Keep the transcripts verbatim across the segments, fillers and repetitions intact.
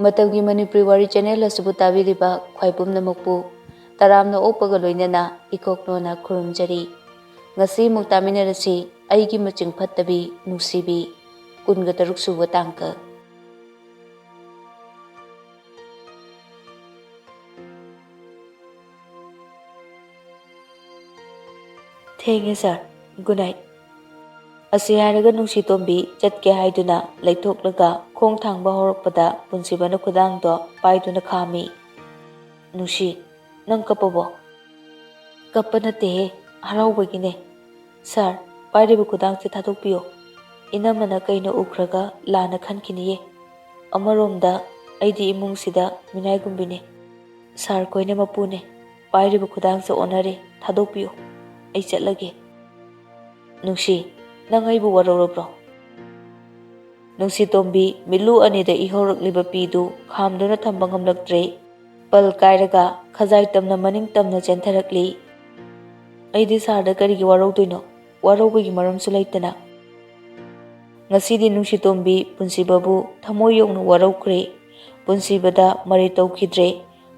ꯃꯇꯝꯒꯤ ꯃꯅꯤꯄꯨꯔꯤ ꯋꯥꯔꯤ ꯆꯦꯅꯦꯜ ꯑꯁꯤꯕꯨ ꯇꯥꯕꯤꯔꯤꯕ ꯈ꯭ꯋꯥꯏ ꯄꯨꯝꯅꯃꯛꯄꯨ ꯇꯔꯥꯝꯅ ꯑꯣꯛꯄꯒ ꯂꯣꯏꯅꯅ ꯏꯀꯣꯛꯅꯣꯅ ꯈꯨꯔꯨꯝꯖꯔꯤ꯫ ꯉꯁꯤ ꯑꯃꯨꯛ ꯇꯥꯃꯤꯟꯅꯔꯁꯤ ꯑꯩꯒꯤ ꯃꯆꯤꯡ ꯐꯠꯇꯕꯤ ꯅꯨꯡꯁꯤꯕꯤ, ꯀꯨꯟꯒ ꯇꯔꯨꯛ ꯁꯨꯕ ꯇꯥꯡꯀꯛ꯫ ꯊꯦꯡꯉꯦ ꯁꯥꯔ, ꯒꯨꯗ ꯅꯥꯏꯠ꯫ ꯑꯁꯤ ꯍꯥꯏꯔꯒ ꯅꯨꯡꯁꯤꯇꯣꯝꯕꯤ ꯆꯠꯀꯦ ꯍꯥꯏꯗꯨꯅ ꯂꯩꯊꯣꯛꯂꯒ ꯈꯣꯡ ꯊꯥꯡꯕ ꯍꯧꯔꯛꯄꯗ ꯄꯨꯟꯁꯤꯕꯅ ꯈꯨꯗꯥꯡꯗꯣ ꯄꯥꯏꯗꯨꯅ ꯈꯥꯝꯃꯤ꯫ ꯅꯨꯡꯁꯤ, ꯅꯪ ꯀꯞꯄꯕꯣ? ꯀꯞꯄ ꯅꯠꯇꯦꯍꯦ, ꯍꯔꯥꯎꯕꯒꯤꯅꯦ꯫ ꯁꯥꯔ, ꯄꯥꯏꯔꯤꯕ ꯈꯨꯗꯥꯡꯁꯦ ꯊꯥꯗꯣꯛꯄꯤꯌꯣ꯫ ꯏꯅꯝꯃꯅ ꯀꯩꯅ ꯎꯈ꯭ꯔꯒ ꯂꯥꯟꯅ ꯈꯟꯈꯤꯅꯤꯌꯦ꯫ ꯑꯃꯔꯣꯝꯗ ꯑꯩꯗꯤ ꯏꯃꯨꯡꯁꯤꯗ ꯃꯤꯅꯥꯏꯒꯨꯝꯕꯤꯅꯦ꯫ ꯁꯥꯔ ꯈꯣꯏꯅ ꯃꯄꯨꯅꯦ꯫ ꯄꯥꯏꯔꯤꯕ ꯈꯨꯗꯥꯡꯁꯦ ꯑꯣꯟꯅꯔꯦ, ꯊꯥꯗꯣꯛꯄꯤꯌꯨ꯫ ꯑꯩ ꯆꯠꯂꯒꯦ꯫ ꯅꯨꯡꯁꯤ, ꯅꯪ ꯑꯩꯕꯨ ꯋꯥꯔꯧꯔꯕ꯭ꯔꯣ? ꯅꯨꯡꯁꯤꯇꯣꯝꯕꯤ ꯃꯤꯠꯂꯨ ꯑꯅꯤꯗ ꯏꯍꯧꯔꯛꯂꯤꯕ ꯄꯤꯗꯨ ꯈꯥꯝꯗꯨꯅ ꯊꯝꯕ ꯉꯝꯂꯛꯇ꯭ꯔꯦ꯫ ꯄꯜ ꯀꯥꯏꯔꯒ ꯈꯖꯥꯏ ꯇꯝꯅ ꯃꯅꯤꯡ ꯇꯝꯅ ꯆꯦꯟꯊꯔꯛꯂꯤ꯫ ꯑꯩꯗꯤ ꯁꯥꯔꯗ ꯀꯔꯤꯒꯤ ꯋꯥꯔꯧꯗꯣꯏꯅꯣ? ꯋꯥꯔꯧꯕꯒꯤ ꯃꯔꯝꯁꯨ ꯂꯩꯇꯅ꯫ ꯉꯁꯤꯗꯤ ꯅꯨꯡꯁꯤꯇꯣꯝꯕꯤ ꯄꯨꯟꯁꯤꯕꯕꯨ ꯊꯃꯣꯏ ꯌꯧꯅ ꯋꯥꯔꯧꯈ꯭ꯔꯦ꯫ ꯄꯨꯟꯁꯤꯕꯗ ꯃꯔꯩ ꯇꯧꯈꯤꯗ꯭ꯔꯦ꯫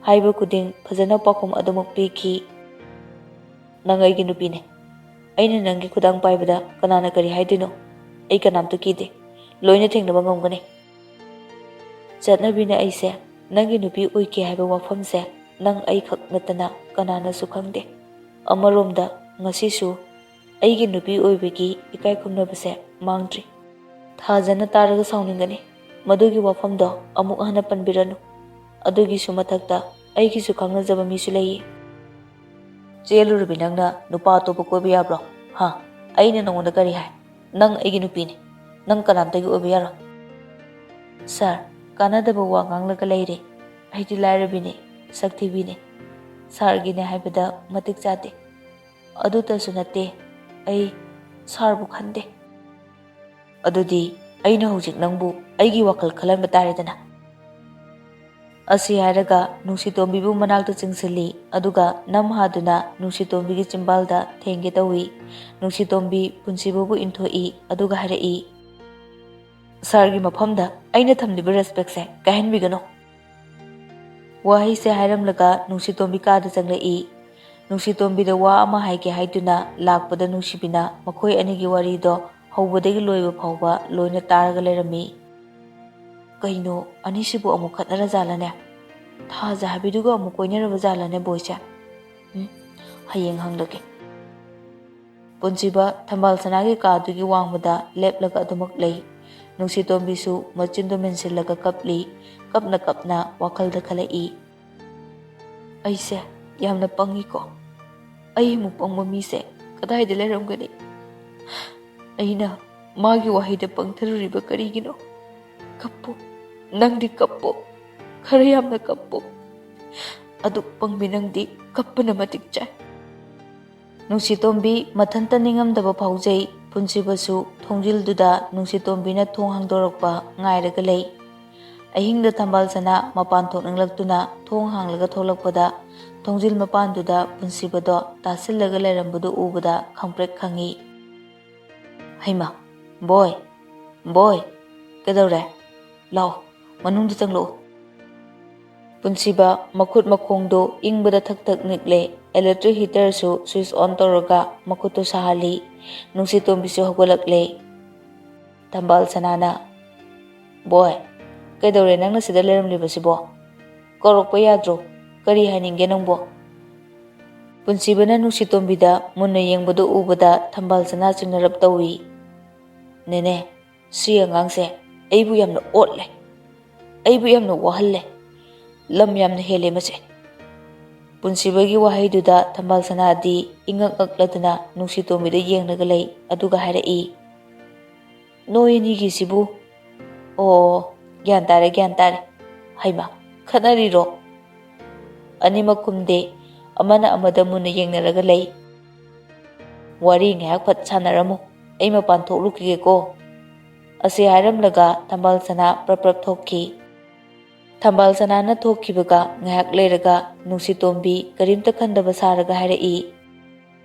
ꯍꯥꯏꯕ ꯈꯨꯗꯤꯡ ꯐꯖꯅ ꯄꯥꯎꯈꯨꯝ ꯑꯗꯨꯃꯛ ꯄꯤꯈꯤ꯫ ꯅꯪ ꯑꯩꯒꯤ ꯅꯨꯄꯤꯅꯦ꯫ ꯑꯩꯅ ꯅꯪꯒꯤ ꯈꯨꯗꯥꯡ ꯄꯥꯏꯕꯗ ꯀꯅꯥꯅ ꯀꯔꯤ ꯍꯥꯏꯗꯣꯏꯅꯣ? ꯑꯩ ꯀꯅꯥꯝꯇ ꯀꯤꯗꯦ꯫ ꯂꯣꯏꯅ ꯊꯦꯡꯅꯕ ꯉꯝꯒꯅꯤ꯫ ꯆꯠꯅꯕꯤꯅ ꯑꯩꯁꯦ ꯅꯪꯒꯤ ꯅꯨꯄꯤ ꯑꯣꯏꯒꯦ ꯍꯥꯏꯕ ꯋꯥꯐꯝꯁꯦ ꯅꯪ ꯑꯩꯈꯛ ꯅꯠꯇꯅ ꯀꯅꯥꯅꯁꯨ ꯈꯪꯗꯦ꯫ ꯑꯃꯔꯣꯝꯗ ꯉꯁꯤꯁꯨ ꯑꯩꯒꯤ ꯅꯨꯄꯤ ꯑꯣꯏꯕꯒꯤ ꯏꯀꯥꯏ ꯈꯨꯝꯅꯕꯁꯦ ꯃꯥꯡꯗ꯭ꯔꯤ꯫ ꯊꯥꯖꯅ ꯇꯥꯔꯒ ꯁꯥꯎꯅꯤꯡꯒꯅꯤ꯫ ꯃꯗꯨꯒꯤ ꯋꯥꯐꯝꯗꯣ ꯑꯃꯨꯛ ꯍꯟꯅ ꯄꯟꯕꯤꯔꯅꯨ꯫ ꯑꯗꯨꯒꯤꯁꯨ ꯃꯊꯛꯇ ꯑꯩꯒꯤꯁꯨ ꯈꯪꯅꯖꯕ ꯃꯤꯁꯨ ꯂꯩꯌꯦ꯫ ꯆꯦꯜꯂꯨꯔꯕꯤ ꯅꯪꯅ ꯅꯨꯄꯥ ꯑꯇꯣꯞꯄ ꯀꯣꯏꯕ ꯌꯥꯕ꯭ꯔꯣ? ꯍꯥ? ꯑꯩꯅ ꯅꯉꯣꯟꯗ ꯀꯔꯤ ꯍꯥꯏ? ꯅꯪ ꯑꯩꯒꯤ ꯅꯨꯄꯤꯅꯤ꯫ ꯅꯪ ꯀꯅꯥꯝꯇꯒꯤ ꯑꯣꯏꯕ ꯌꯥꯔꯣꯏ꯫ ꯁꯥꯔ, ꯀꯥꯟꯅꯗꯕ ꯋꯥ ꯉꯥꯡꯂꯒ ꯂꯩꯔꯦ꯫ ꯑꯩꯗꯤ ꯂꯥꯏꯔꯕꯤꯅꯦ, ꯁꯛ ꯊꯤꯕꯤꯅꯦ꯫ ꯁꯥꯔꯒꯤꯅꯦ ꯍꯥꯏꯕꯗ ꯃꯇꯤꯛ ꯆꯥꯗꯦ꯫ ꯑꯗꯨꯇꯁꯨ ꯅꯠꯇꯦ, ꯑꯩ ꯁꯥꯔꯕꯨ ꯈꯟꯗꯦ꯫ ꯑꯗꯨꯗꯤ ꯑꯩꯅ ꯍꯧꯖꯤꯛ ꯅꯪꯕꯨ ꯑꯩꯒꯤ ꯋꯥꯈꯜ ꯈꯜꯍꯟꯕ ꯇꯥꯔꯦꯗꯅ꯫ ꯑꯁꯤ ꯍꯥꯏꯔꯒ ꯅꯨꯡꯁꯤꯇꯣꯝꯕꯤꯕꯨ ꯃꯅꯥꯛꯇ ꯆꯤꯡꯁꯤꯜꯂꯤ, ꯑꯗꯨꯒ ꯅꯝ ꯍꯥꯗꯨꯅ ꯅꯨꯡꯁꯤꯇꯣꯝꯕꯤꯒꯤ ꯆꯤꯝꯕꯥꯜꯗ ꯊꯦꯡꯒꯦ ꯇꯧꯏ꯫ ꯅꯨꯡꯁꯤꯇꯣꯝꯕꯤ ꯄꯨꯟꯁꯤꯕꯕꯨ ꯏꯟꯊꯣꯛꯏ, ꯑꯗꯨꯒ ꯍꯥꯏꯔꯛꯏ, ꯁꯥꯔꯒꯤ ꯃꯐꯝꯗ ꯑꯩꯅ ꯊꯝꯂꯤꯕ ꯔꯦꯁꯄꯦꯛꯁꯦ ꯀꯥꯏꯍꯟꯕꯤꯒꯅꯨ꯫ ꯋꯥꯍꯩꯁꯦ ꯍꯥꯏꯔꯝꯂꯒ ꯅꯨꯡꯁꯤꯇꯣꯝꯕꯤ ꯀꯥꯗ ꯆꯪꯂꯛꯏ꯫ ꯅꯨꯡꯁꯤꯇꯣꯝꯕꯤꯗ ꯋꯥ ꯑꯃ ꯍꯥꯏꯒꯦ ꯍꯥꯏꯗꯨꯅ ꯂꯥꯛꯄꯗ ꯅꯨꯡꯁꯤꯕꯤꯅ ꯃꯈꯣꯏ ꯑꯅꯤꯒꯤ ꯋꯥꯔꯤꯗꯣ ꯍꯧꯕꯗꯒꯤ ꯂꯣꯏꯕ ꯐꯥꯎꯕ ꯂꯣꯏꯅ ꯇꯥꯔꯒ ꯂꯩꯔꯝꯃꯤ꯫ ꯀꯩꯅꯣ, ꯑꯅꯤꯁꯤꯕꯨ ꯑꯃꯨꯛ ꯈꯠꯅꯔꯖꯥꯠꯂꯅꯦ? ꯊꯥꯖ ꯍꯥꯏꯕꯤꯗꯨꯒ ꯑꯃꯨꯛ ꯀꯣꯏꯅꯔꯕ ꯖꯥꯠꯂꯅꯦ ꯕꯣꯏꯁꯦ? ꯎꯝ, ꯍꯌꯦꯡ ꯍꯪꯂꯒꯦ꯫ ꯄꯨꯟꯁꯤꯕ ꯊꯝꯕꯥꯜ ꯁꯅꯥꯒꯤ ꯀꯥꯗꯨꯒꯤ ꯋꯥꯡꯃꯗ ꯂꯦꯞꯂꯒ ꯑꯗꯨꯃꯛ ꯂꯩ꯫ ꯅꯨꯡꯁꯤꯇꯣꯝꯕꯤꯁꯨ ꯃꯆꯤꯟꯗꯨ ꯃꯦꯟꯁꯤꯜꯂꯒ ꯀꯞꯂꯤ꯫ ꯀꯞꯅ ꯀꯞꯅ ꯋꯥꯈꯜꯗ ꯈꯜꯂꯛꯏ, "ꯑꯩꯁꯦ ꯌꯥꯝꯅ ꯄꯪꯉꯤꯀꯣ꯫ ꯑꯩꯃꯨꯛ ꯄꯪꯕ ꯃꯤꯁꯦ ꯀꯗꯥꯏꯗ ꯂꯩꯔꯝꯒꯅꯤ? ꯑꯩꯅ ꯃꯥꯒꯤ ꯋꯥꯍꯩꯗ ꯄꯪꯊꯔꯨꯔꯤꯕ ꯀꯔꯤꯒꯤꯅꯣ? ꯀꯞꯄꯨ, ꯅꯪꯗꯤ ꯀꯞꯄꯨ, ꯈꯔ ꯌꯥꯝꯅ ꯀꯞꯄꯨ꯫ ꯑꯗꯨꯛ ꯄꯪꯕꯤ ꯅꯪꯗꯤ ꯀꯞꯄꯅ ꯃꯇꯤꯛ ꯆꯥꯏ꯫" ꯅꯨꯡꯁꯤꯇꯣꯝꯕꯤ ꯃꯊꯟꯇ ꯅꯤꯡꯉꯝꯗꯕ ꯐꯥꯎꯖꯩ꯫ ꯄꯨꯟꯁꯤꯕꯁꯨ ꯊꯣꯡꯖꯤꯜꯗꯨꯗ ꯅꯨꯡꯁꯤꯇꯣꯝꯕꯤꯅ ꯊꯣꯡ ꯍꯥꯡꯗꯣꯔꯛꯄ ꯉꯥꯏꯔꯒ ꯂꯩ꯫ ꯑꯍꯤꯡꯗ ꯊꯝꯕꯥꯜ ꯁꯅꯥ ꯃꯄꯥꯟ ꯊꯣꯛꯅꯤꯡꯂꯛꯇꯨꯅ ꯊꯣꯡ ꯍꯥꯡꯂꯒ ꯊꯣꯛꯂꯛꯄꯗ, ꯊꯣꯡꯖꯤꯜ ꯃꯄꯥꯟꯗꯨꯗ ꯄꯨꯟꯁꯤꯕꯗꯣ ꯇꯥꯁꯤꯜꯂꯒ ꯂꯩꯔꯝꯕꯗꯨ ꯎꯕꯗ ꯈꯪꯄ꯭ꯔꯦꯛ ꯈꯪꯉꯤ꯫ "ꯍꯩꯃꯥ, ꯕꯣꯏ, ꯕꯣꯏ, ꯀꯩꯗꯧꯔꯦ? ꯂꯥꯛꯑꯣ, ꯃꯅꯨꯡꯗ ꯆꯪꯂꯛꯑꯣ꯫" ꯄꯨꯟꯁꯤꯕ ꯃꯈꯨꯠ ꯃꯈꯣꯡꯗꯨ ꯏꯪꯕꯗ ꯊꯛ ꯊꯛ ꯅꯤꯛꯂꯦ꯫ ꯏꯂꯦꯛꯇ꯭ꯔꯤꯛ ꯍꯤꯇꯔꯁꯨ ꯁ꯭ꯋꯤꯆ ꯑꯣꯟ ꯇꯧꯔꯒ ꯃꯈꯨꯠꯇꯨ ꯁꯥꯍꯜꯂꯤ꯫ ꯅꯨꯡꯁꯤꯇꯣꯝꯕꯤꯁꯨ ꯍꯧꯒꯠꯂꯛꯂꯦ꯫ ꯊꯝꯕꯥꯜ ꯁꯅꯥꯅ, "ꯕꯣꯏ, ꯀꯩꯗꯧꯔꯦ ꯅꯪꯅ ꯁꯤꯗ ꯂꯩꯔꯝꯂꯤꯕꯁꯤꯕꯣ? ꯀꯧꯔꯛꯄ ꯌꯥꯗ꯭ꯔꯣ? ꯀꯔꯤ ꯍꯥꯏꯅꯤꯡꯒꯦ ꯅꯪꯕꯣ?" ꯄꯨꯟꯁꯤꯕꯅ ꯅꯨꯡꯁꯤꯇꯣꯝꯕꯤꯗ ꯃꯨꯟꯅ ꯌꯦꯡꯕꯗꯨ ꯎꯕꯗ ꯊꯝꯕꯥꯜ ꯁꯅꯥ ꯆꯤꯡꯅꯔꯞ ꯇꯧꯏ꯫ "ꯅꯦꯅꯦ, ꯁꯤ ꯑꯉꯥꯡꯁꯦ ꯑꯩꯕꯨ ꯌꯥꯝꯅ ꯑꯣꯠꯂꯦ, ꯑꯩꯕꯨ ꯌꯥꯝꯅ ꯋꯥꯍꯜꯂꯦ, ꯂꯝ ꯌꯥꯝꯅ ꯍꯦꯜꯂꯦ ꯃꯁꯦ꯫" ꯄꯨꯟꯁꯤꯕꯒꯤ ꯋꯥꯍꯩꯗꯨꯗ ꯊꯝꯕꯥꯜ ꯁꯅꯥꯗꯤ ꯏꯉꯛ ꯉꯛꯂꯗꯨꯅ ꯅꯨꯡꯁꯤꯇꯣꯝꯕꯤꯗ ꯌꯦꯡꯂꯒ ꯂꯩ, ꯑꯗꯨꯒ ꯍꯥꯏꯔꯛꯏ, "ꯅꯣꯏ ꯑꯅꯤꯒꯤꯁꯤꯕꯨ? ꯑꯣ, ꯒ꯭ꯌꯥꯟ ꯇꯥꯔꯦ, ꯒ꯭ꯌꯥꯟ ꯇꯥꯔꯦ꯫ ꯍꯩꯃꯥ, ꯈꯠꯅꯔꯤꯔꯣ?" ꯑꯅꯤꯃꯛ ꯈꯨꯝꯗꯦ, ꯑꯃꯅ ꯑꯃꯗ ꯃꯨꯟꯅ ꯌꯦꯡꯅꯔꯒ ꯂꯩ꯫ "ꯋꯥꯔꯤ ꯉꯥꯏꯍꯥꯛ ꯐꯠ ꯁꯥꯟꯅꯔꯝꯃꯨ, ꯑꯩ ꯃꯄꯥꯟ ꯊꯣꯛꯂꯨꯈꯤꯒꯦꯀꯣ꯫" ꯑꯁꯤ ꯍꯥꯏꯔꯝꯂꯒ ꯊꯝꯕꯥꯜ ꯁꯅꯥ ꯄ꯭ꯔꯞ ꯄ꯭ꯔꯞ ꯊꯣꯛꯈꯤ꯫ ꯊꯝꯕꯥꯜ ꯁꯅꯥꯅ ꯊꯣꯛꯈꯤꯕꯒ ꯉꯥꯏꯍꯥꯛ ꯂꯩꯔꯒ ꯅꯨꯡꯁꯤꯇꯣꯝꯕꯤ ꯀꯔꯤꯝꯇ ꯈꯟꯗꯕ ꯁꯥꯔꯒ ꯍꯥꯏꯔꯛꯏ,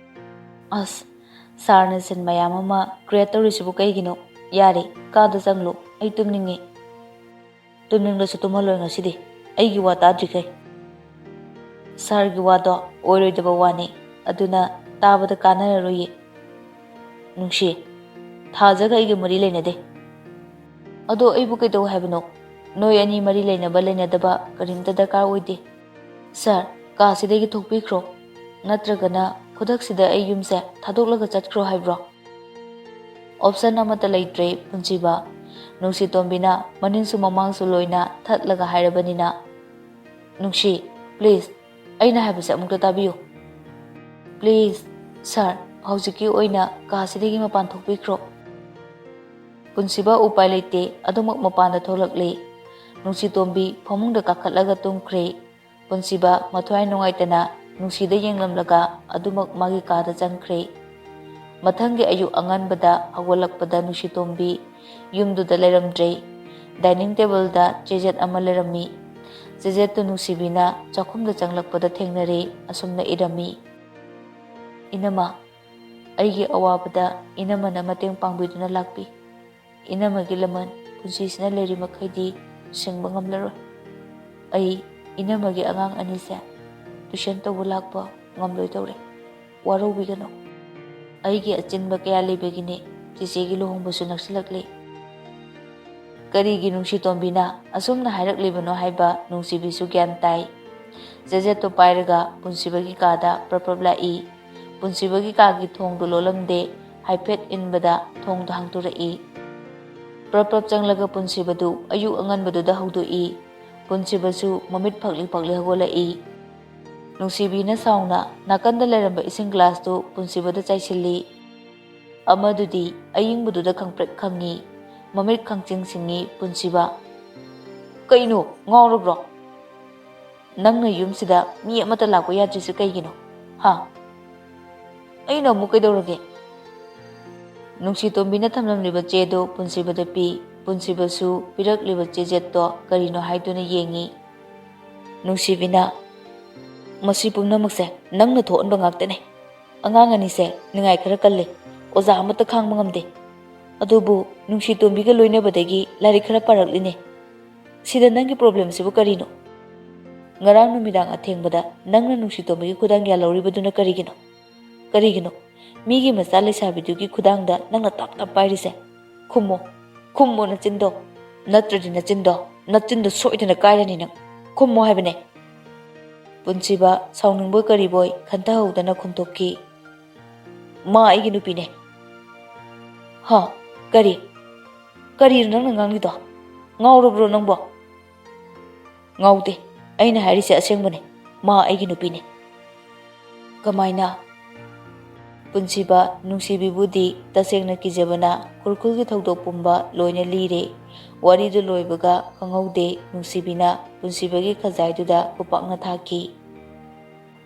"ꯑꯁ, ꯁꯥꯔꯅ ꯁꯤꯟ ꯃꯌꯥꯝ ꯑꯃ ꯀ꯭ꯔꯤꯌꯦꯠ ꯇꯧꯔꯤꯁꯤꯕꯨ ꯀꯩꯒꯤꯅꯣ? ꯌꯥꯔꯦ, ꯀꯥꯗ ꯆꯪꯂꯨ꯫ ꯑꯩ ꯇꯨꯝꯅꯤꯡꯉꯤ꯫ ꯇꯨꯝꯅꯤꯡꯂꯁꯨ ꯇꯨꯝꯍꯜꯂꯣꯏ ꯉꯁꯤꯗꯤ, ꯑꯩꯒꯤ ꯋꯥ ꯇꯥꯗ꯭ꯔꯤꯈꯩ꯫ ꯁꯥꯔꯒꯤ ꯋꯥꯗꯣ ꯑꯣꯏꯔꯣꯏꯗꯕ ꯋꯥꯅꯤ, ꯑꯗꯨꯅ ꯇꯥꯕꯗ ꯀꯥꯟꯅꯔꯔꯣꯏꯌꯦ꯫ ꯅꯨꯡꯁꯤ, ꯊꯥꯖꯒ ꯑꯩꯒ ꯃꯔꯤ ꯂꯩꯅꯗꯦ꯫ ꯑꯗꯣ ꯑꯩꯕꯨ ꯀꯩꯗꯧ ꯍꯥꯏꯕꯅꯣ? ꯅꯣꯏ ꯑꯅꯤ ꯃꯔꯤ ꯂꯩꯅꯕ ꯂꯩꯅꯗꯕ ꯀꯔꯤꯝꯇ ꯗꯔꯀꯥꯔ ꯑꯣꯏꯗꯦ꯫ ꯁꯥꯔ, ꯀꯥꯁꯤꯗꯒꯤ ꯊꯣꯛꯄꯤꯈ꯭ꯔꯣ, ꯅꯠꯇ꯭ꯔꯒꯅ ꯈꯨꯗꯛꯁꯤꯗ ꯑꯩ ꯌꯨꯝꯁꯦ ꯊꯥꯗꯣꯛꯂꯒ ꯆꯠꯈ꯭ꯔꯣ ꯍꯥꯏꯕ꯭ꯔꯣ? ꯑꯣꯞꯁꯟ ꯑꯃꯠꯇ ꯂꯩꯇ꯭ꯔꯦ ꯄꯨꯟꯁꯤꯕ꯫ ꯅꯨꯡꯁꯤꯇꯣꯝꯕꯤꯅ ꯃꯅꯤꯡꯁꯨ ꯃꯃꯥꯡꯁꯨ ꯂꯣꯏꯅ ꯊꯠꯂꯒ ꯍꯥꯏꯔꯕꯅꯤꯅ꯫ ꯅꯨꯡꯁꯤ, ꯄ꯭ꯂꯤꯖ, ꯑꯩꯅ ꯍꯥꯏꯕꯁꯦ ꯑꯃꯨꯛꯇ ꯇꯥꯕꯤꯌꯨ꯫ ꯄ꯭ꯂꯤꯖ, ꯁꯥꯔ, ꯍꯧꯖꯤꯛꯀꯤ ꯑꯣꯏꯅ ꯀꯥꯁꯤꯗꯒꯤ ꯃꯄꯥꯟ ꯊꯣꯛꯄꯤꯈ꯭ꯔꯣ꯫ ꯄꯨꯟꯁꯤꯕ ꯎꯄꯥꯏ ꯂꯩꯇꯦ, ꯑꯗꯨꯃꯛ ꯃꯄꯥꯟꯗ ꯊꯣꯛꯂꯛꯂꯦ꯫ ꯅꯨꯡꯁꯤꯇꯣꯝꯕꯤ ꯐꯃꯨꯡꯗ ꯀꯥꯈꯠꯂꯒ ꯇꯨꯝꯈ꯭ꯔꯦ꯫ ꯄꯨꯟꯁꯤꯕ ꯃꯊ꯭ꯋꯥꯏ ꯅꯨꯡꯉꯥꯏꯇꯅ ꯅꯨꯡꯁꯤꯗ ꯌꯦꯡꯂꯝꯂꯒ ꯑꯗꯨꯃꯛ ꯃꯥꯒꯤ ꯀꯥꯗ ꯆꯪꯈ꯭ꯔꯦ꯫ ꯃꯊꯪꯒꯤ ꯑꯌꯨꯛ ꯑꯉꯟꯕꯗ ꯍꯧꯒꯠꯂꯛꯄꯗ ꯅꯨꯡꯁꯤꯇꯣꯝꯕꯤ ꯌꯨꯝꯗꯨꯗ ꯂꯩꯔꯝꯗ꯭ꯔꯦ꯫ ꯗꯥꯏꯅꯤꯡ ꯇꯦꯕꯜꯗ ꯆꯦꯖꯦꯠ ꯑꯃ ꯂꯩꯔꯝꯃꯤ꯫ ꯆꯦꯖꯦꯠꯇꯨ ꯅꯨꯡꯁꯤꯕꯤꯅ ꯆꯥꯛꯈꯨꯝꯗ ꯆꯪꯂꯛꯄꯗ ꯊꯦꯡꯅꯔꯦ꯫ ꯑꯁꯨꯝꯅ ꯏꯔꯝꯃꯤ, "ꯏꯅꯝꯃ, ꯑꯩꯒꯤ ꯑꯋꯥꯕꯗ ꯏꯅꯝꯃꯅ ꯃꯇꯦꯡ ꯄꯥꯡꯕꯤꯗꯨꯅ ꯂꯥꯛꯄꯤ꯫ ꯏꯅꯝꯃꯒꯤ ꯂꯃꯟ ꯄꯨꯟꯁꯤꯁꯤꯅ ꯂꯩꯔꯤ ꯃꯈꯩꯗꯤ ꯁꯤꯡꯕ ꯉꯝꯂꯔꯣꯏ꯫ ꯑꯩ ꯏꯅꯝꯃꯒꯤ ꯑꯉꯥꯡ ꯑꯅꯤꯁꯦ ꯇꯨꯏꯁꯟ ꯇꯧꯕ ꯂꯥꯛꯄ ꯉꯝꯂꯣꯏꯗꯧꯔꯦ꯫ ꯋꯥꯔꯧꯕꯤꯒꯅꯨ꯫ ꯑꯩꯒꯤ ꯑꯆꯤꯟꯕ ꯀꯌꯥ ꯂꯩꯕꯒꯤꯅꯦ, ꯆꯦꯆꯦꯒꯤ ꯂꯨꯍꯣꯡꯕꯁꯨ ꯅꯛꯁꯤꯜꯂꯛꯂꯦ꯫" ꯀꯔꯤꯒꯤ ꯅꯨꯡꯁꯤꯇꯣꯝꯕꯤꯅ ꯑꯁꯨꯝꯅ ꯍꯥꯏꯔꯛꯂꯤꯕꯅꯣ ꯍꯥꯏꯕ ꯅꯨꯡꯁꯤꯕꯤꯁꯨ ꯒ꯭ꯌꯥꯟ ꯇꯥꯏ꯫ ꯆꯦꯖꯦꯠꯇꯨ ꯄꯥꯏꯔꯒ ꯄꯨꯟꯁꯤꯕꯒꯤ ꯀꯥꯗ ꯄ꯭ꯔꯞ ꯄ꯭ꯔꯞ ꯂꯥꯛꯏ꯫ ꯄꯨꯟꯁꯤꯕꯒꯤ ꯀꯥꯒꯤ ꯊꯣꯡꯗꯨ ꯂꯣꯜꯂꯝꯗꯦ꯫ ꯍꯥꯏꯐꯦꯠ ꯏꯟꯕꯗ ꯊꯣꯡꯗꯨ ꯍꯥꯡꯗꯣꯔꯛꯏ꯫ ꯄ꯭ꯔꯞ ꯄ꯭ꯔꯞ ꯆꯪꯂꯒ ꯄꯨꯟꯁꯤꯕꯗꯨ ꯑꯌꯨꯛ ꯑꯉꯟꯕꯗꯨꯗ ꯍꯧꯗꯣꯛꯏ꯫ ꯄꯨꯟꯁꯤꯕꯁꯨ ꯃꯃꯤꯠ ꯐꯛꯂꯤ ꯐꯛꯂꯤ ꯍꯧꯒꯠꯂꯛꯏ꯫ ꯅꯨꯡꯁꯤꯕꯤꯅ ꯁꯥꯎꯅ ꯅꯥꯀꯟꯗ ꯂꯩꯔꯝꯕ ꯏꯁꯤꯡ ꯒ꯭ꯂꯥꯁꯇꯨ ꯄꯨꯟꯁꯤꯕꯗ ꯆꯥꯏꯁꯤꯜꯂꯤ꯫ ꯑꯃꯗꯨꯗꯤ ꯑꯌꯤꯡꯕꯗꯨꯗ ꯈꯪꯄ꯭ꯔꯦꯛ ꯈꯪꯉꯤ꯫ ꯃꯃꯤꯠ ꯈꯪꯆꯤꯡ ꯁꯤꯡꯉꯤ ꯄꯨꯟꯁꯤꯕ꯫ "ꯀꯩꯅꯣ, ꯉꯥꯎꯔꯕ꯭ꯔꯣ? ꯅꯪꯅ ꯌꯨꯝꯁꯤꯗ ꯃꯤ ꯑꯃꯠꯇ ꯂꯥꯛꯄ ꯌꯥꯗ꯭ꯔꯤꯁꯤ ꯀꯩꯒꯤꯅꯣ? ꯍꯥ? ꯑꯩꯅ ꯑꯃꯨꯛ ꯀꯩꯗꯧꯔꯒꯦ?" ꯅꯨꯡꯁꯤꯇꯣꯝꯕꯤꯅ ꯊꯝꯂꯝꯂꯤꯕ ꯆꯦꯗꯨ ꯄꯨꯟꯁꯤꯕꯗ ꯄꯤ꯫ ꯄꯨꯟꯁꯤꯕꯁꯨ ꯄꯤꯔꯛꯂꯤꯕ ꯆꯦꯖꯦꯠꯇꯣ ꯀꯔꯤꯅꯣ ꯍꯥꯏꯗꯨꯅ ꯌꯦꯡꯉꯤ꯫ ꯅꯨꯡꯁꯤꯕꯤꯅ, "ꯃꯁꯤ ꯄꯨꯝꯅꯃꯛꯁꯦ ꯅꯪꯅ ꯊꯣꯛꯍꯟꯕ ꯉꯥꯛꯇꯅꯦ꯫ ꯑꯉꯥꯡ ꯑꯅꯤꯁꯦ ꯅꯤꯡꯉꯥꯏ ꯈꯔ ꯀꯜꯂꯦ꯫ ꯑꯣꯖꯥ ꯑꯃꯠꯇ ꯈꯥꯡꯕ ꯉꯝꯗꯦ꯫ ꯑꯗꯨꯕꯨ ꯅꯨꯡꯁꯤꯇꯣꯝꯕꯤꯒ ꯂꯣꯏꯅꯕꯗꯒꯤ ꯂꯥꯏꯔꯤꯛ ꯈꯔ ꯄꯥꯔꯛꯂꯤꯅꯦ꯫ ꯁꯤꯗ ꯅꯪꯒꯤ problemꯁꯤꯕꯨ ꯀꯔꯤꯅꯣ? ꯉꯔꯥꯡ ꯅꯨꯃꯤꯗꯥꯡ ꯑꯊꯦꯡꯕꯗ ꯅꯪꯅ ꯅꯨꯡꯁꯤꯇꯣꯝꯕꯤꯒꯤ ꯈꯨꯗꯥꯡ ꯌꯥꯜꯍꯧꯔꯤꯕꯗꯨꯅ ꯀꯔꯤꯒꯤꯅꯣ? ꯀꯔꯤꯒꯤꯅꯣ? ꯃꯤꯒꯤ ꯃꯆꯥ ꯂꯩꯁꯥꯕꯤꯗꯨꯒꯤ ꯈꯨꯗꯥꯡꯗ ꯅꯪꯅ ꯇꯞ ꯇꯞ ꯄꯥꯏꯔꯤꯁꯦ? ꯈꯨꯝꯃꯣ, ꯈꯨꯝꯃꯣ ꯅꯆꯤꯟꯗꯣ꯫ ꯅꯠꯇ꯭ꯔꯗꯤ ꯅꯆꯤꯟꯗꯣ, ꯅꯆꯤꯟꯗꯣ ꯁꯣꯏꯗꯅ ꯀꯥꯏꯔꯅꯤ ꯅꯪ꯫ ꯈꯨꯝꯃꯣ ꯍꯥꯏꯕꯅꯦ꯫ ꯄꯨꯟꯁꯤꯕ ꯁꯥꯎꯅꯤꯡꯕꯣꯏ ꯀꯔꯤꯕꯣꯏ ꯈꯟꯊꯍꯧꯗꯅ ꯈꯨꯝꯊꯣꯛꯈꯤ꯫ "ꯃꯥ ꯑꯩꯒꯤ ꯅꯨꯄꯤꯅꯦ꯫" "ꯍꯥ? ꯀꯔꯤ? ꯀꯔꯤꯅꯣ ꯅꯪꯅ ꯉꯥꯡꯂꯤꯗꯣ? ꯉꯥꯎꯔꯕ꯭ꯔꯣ ꯅꯪꯕꯣ?" "ꯉꯥꯎꯗꯦ꯫ ꯑꯩꯅ ꯍꯥꯏꯔꯤꯁꯦ ꯑꯁꯦꯡꯕꯅꯦ꯫ ꯃꯥ ꯑꯩꯒꯤ ꯅꯨꯄꯤꯅꯦ꯫" "ꯀꯃꯥꯏꯅ?" ꯄꯨꯟꯁꯤꯕ ꯅꯨꯡꯁꯤꯕꯤꯕꯨꯗꯤ ꯇꯁꯦꯡꯅ ꯀꯤꯖꯕꯅ ꯈꯨꯔꯈꯨꯜꯒꯤ ꯊꯧꯗꯣꯛ ꯄꯨꯝꯕ ꯂꯣꯏꯅ ꯂꯤꯔꯦ꯫ ꯋꯥꯔꯤꯗꯨ ꯂꯣꯏꯕꯒ ꯈꯪꯍꯧꯗꯦ ꯅꯨꯡꯁꯤꯕꯤꯅ ꯄꯨꯟꯁꯤꯕꯒꯤ ꯈꯖꯥꯏꯗꯨꯗ ꯈꯨꯄꯥꯛꯅ ꯊꯥꯈꯤ꯫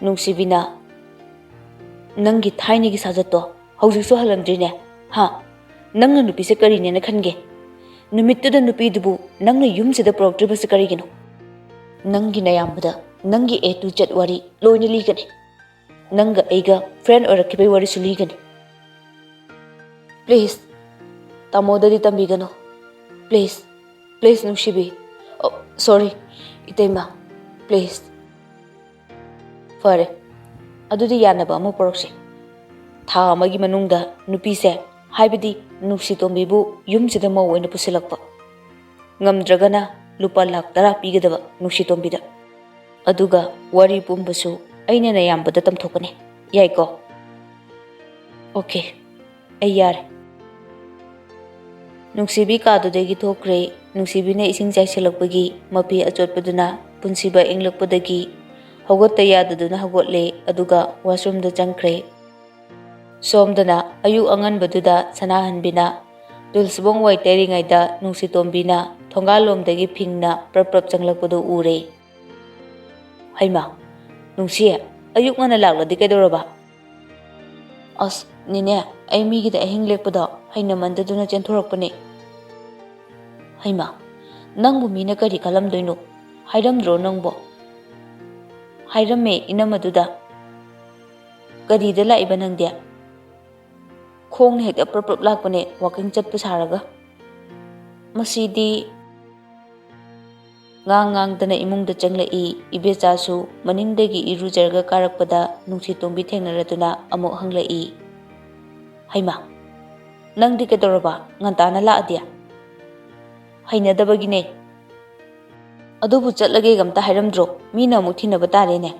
ꯅꯨꯡꯁꯤꯕꯤꯅ, "ꯅꯪꯒꯤ ꯊꯥꯏꯅꯒꯤ ꯁꯥꯖꯠꯇꯣ ꯍꯧꯖꯤꯛꯁꯨ ꯍꯜꯂꯝꯗ꯭ꯔꯤꯅꯦ, ꯍꯥ? ꯅꯪꯅ ꯅꯨꯄꯤꯁꯦ ꯀꯔꯤꯅꯦꯅ ꯈꯟꯒꯦ? ꯅꯨꯃꯤꯠꯇꯨꯗ ꯅꯨꯄꯤꯗꯨꯕꯨ ꯅꯪꯅ ꯌꯨꯝꯁꯤꯗ ꯄꯨꯔꯛꯇ꯭ꯔꯤꯕꯁꯦ ꯀꯔꯤꯒꯤꯅꯣ? ꯅꯪꯒꯤ ꯅꯌꯥꯝꯕꯗ ꯅꯪꯒꯤ A to Z ꯋꯥꯔꯤ ꯂꯣꯏꯅ ꯂꯤꯒꯅꯤ꯫ ꯅꯪꯒ ꯑꯩꯒ friend ꯑꯣꯏꯔꯛꯈꯤꯕꯩ ꯋꯥꯔꯤꯁꯨ ꯂꯤꯒꯅꯤ꯫ Please, ꯇꯥꯃꯣꯗꯗꯤ ꯇꯝꯕꯤꯒꯅꯨ꯫ Please, please ꯅꯨꯡꯁꯤꯕꯤ꯫ Oh, sorry, ꯏꯇꯩꯃ, please꯫" "ꯐꯔꯦ, ꯑꯗꯨꯗꯤ ꯌꯥꯅꯕ ꯑꯃ ꯄꯨꯔꯛꯁꯤ꯫ ꯊꯥ ꯑꯃꯒꯤ ꯃꯅꯨꯡꯗ ꯅꯨꯄꯤꯁꯦ, ꯍꯥꯏꯕꯗꯤ ꯅꯨꯡꯁꯤꯇꯣꯝꯕꯤꯕꯨ ꯌꯨꯝꯁꯤꯗ ꯃꯧ ꯑꯣꯏꯅ ꯄꯨꯁꯤꯜꯂꯛꯄ꯫ ꯉꯝꯗ꯭ꯔꯒꯅ ꯂꯨꯄꯥ ꯂꯥꯈ ꯇꯔꯥ ꯄꯤꯒꯗꯕ ꯅꯨꯡꯁꯤꯇꯣꯝꯕꯤꯗ꯫ ꯑꯗꯨꯒ ꯋꯥꯔꯤ ꯄꯨꯝꯕꯁꯨ ꯑꯩꯅ ꯅꯌꯥꯝꯕꯗ ꯇꯝꯊꯣꯛꯀꯅꯤ꯫ ꯌꯥꯏꯀꯣ?" "Okay, ꯑꯩ ꯌꯥꯔꯦ꯫" ꯅꯨꯡꯁꯤꯕꯤ ꯀꯥꯗꯨꯗꯒꯤ ꯊꯣꯛꯈ꯭ꯔꯦ꯫ ꯅꯨꯡꯁꯤꯕꯤꯅ ꯏꯁꯤꯡ ꯆꯥꯏꯁꯤꯜꯂꯛꯄꯒꯤ ꯃꯄꯤ ꯑꯆꯣꯠꯄꯗꯨꯅ ꯄꯨꯟꯁꯤꯕ ꯏꯪꯂꯛꯄꯗꯒꯤ ꯍꯧꯒꯠꯇ ꯌꯥꯗꯗꯨꯅ ꯍꯧꯒꯠꯂꯦ, ꯑꯗꯨꯒ washroomꯗ ꯆꯪꯈ꯭ꯔꯦ꯫ ꯁꯣꯝꯗꯅ ꯑꯌꯨꯛ ꯑꯉꯟꯕꯗꯨꯗ ꯁꯅꯥꯍꯟꯕꯤꯅ ꯇꯨꯜꯁꯤꯕꯣꯡ ꯋꯥꯏ ꯇꯩꯔꯤꯉꯩꯗ ꯅꯨꯡꯁꯤꯇꯣꯝꯕꯤꯅ ꯊꯣꯡꯒꯥꯜꯂꯣꯝꯗꯒꯤ ꯐꯤꯡꯅ ꯄ꯭ꯔꯞ ꯄ꯭ꯔꯞ ꯆꯪꯂꯛꯄꯗꯨ ꯎꯔꯦ꯫ "ꯍꯩꯃꯥ, ꯅꯨꯡꯁꯤ, ꯑꯌꯨꯛ ꯉꯟꯅ ꯂꯥꯛꯂꯗꯤ ꯀꯩꯗꯧꯔꯕ?" "ꯑꯁ, ꯅꯦꯅꯦ, ꯑꯩ ꯃꯤꯒꯤꯗ ꯑꯍꯤꯡ ꯂꯦꯛꯄꯗꯣ ꯍꯩꯅꯃꯟꯗꯗꯨꯅ ꯆꯦꯟꯊꯣꯔꯛꯄꯅꯦ꯫" "ꯍꯩꯃꯥ, ꯅꯪꯕꯨ ꯃꯤꯅ ꯀꯔꯤ ꯈꯜꯂꯝꯗꯣꯏꯅꯣ? ꯍꯥꯏꯔꯝꯗ꯭ꯔꯣ ꯅꯪꯕꯣ?" "ꯍꯥꯏꯔꯝꯃꯦ ꯏꯅꯝꯃꯗꯨꯗ꯫" "ꯀꯔꯤꯗ ꯂꯥꯛꯏꯕ ꯅꯪꯗꯤ?" ꯈꯣꯡꯅ ꯍꯦꯛꯇ ꯄ꯭ꯔꯞ ꯄ꯭ꯔꯞ ꯂꯥꯛꯄꯅꯦ, ꯋꯥꯀꯤꯡ ꯆꯠꯄ ꯁꯥꯔꯒ꯫ ꯃꯁꯤꯗꯤ ꯉꯥꯡ ꯉꯥꯡꯗꯅ ꯏꯃꯨꯡꯗ ꯆꯪꯂꯛꯏ꯫ ꯏꯕꯦꯆꯥꯁꯨ ꯃꯅꯤꯡꯗꯒꯤ ꯏꯔꯨꯖꯔꯒ ꯀꯥꯔꯛꯄꯗ ꯅꯨꯡꯁꯤꯇꯣꯝꯕꯤ ꯊꯦꯡꯅꯔꯗꯨꯅ ꯑꯃꯨꯛ ꯍꯪꯂꯛꯏ, "ꯍꯩꯃꯥ, ꯅꯪꯗꯤ ꯀꯩꯗꯧꯔꯕ? ꯉꯟꯇꯥꯅ ꯂꯥꯛꯑꯗꯤ?" "ꯍꯩꯅꯗꯕꯒꯤꯅꯦ꯫ ꯑꯗꯨꯕꯨ ꯆꯠꯂꯒꯦꯒ ꯑꯝꯇ ꯍꯥꯏꯔꯝꯗ꯭ꯔꯣ? ꯃꯤꯅ ꯑꯃꯨꯛ ꯊꯤꯅꯕ ꯇꯥꯔꯦꯅꯦ꯫"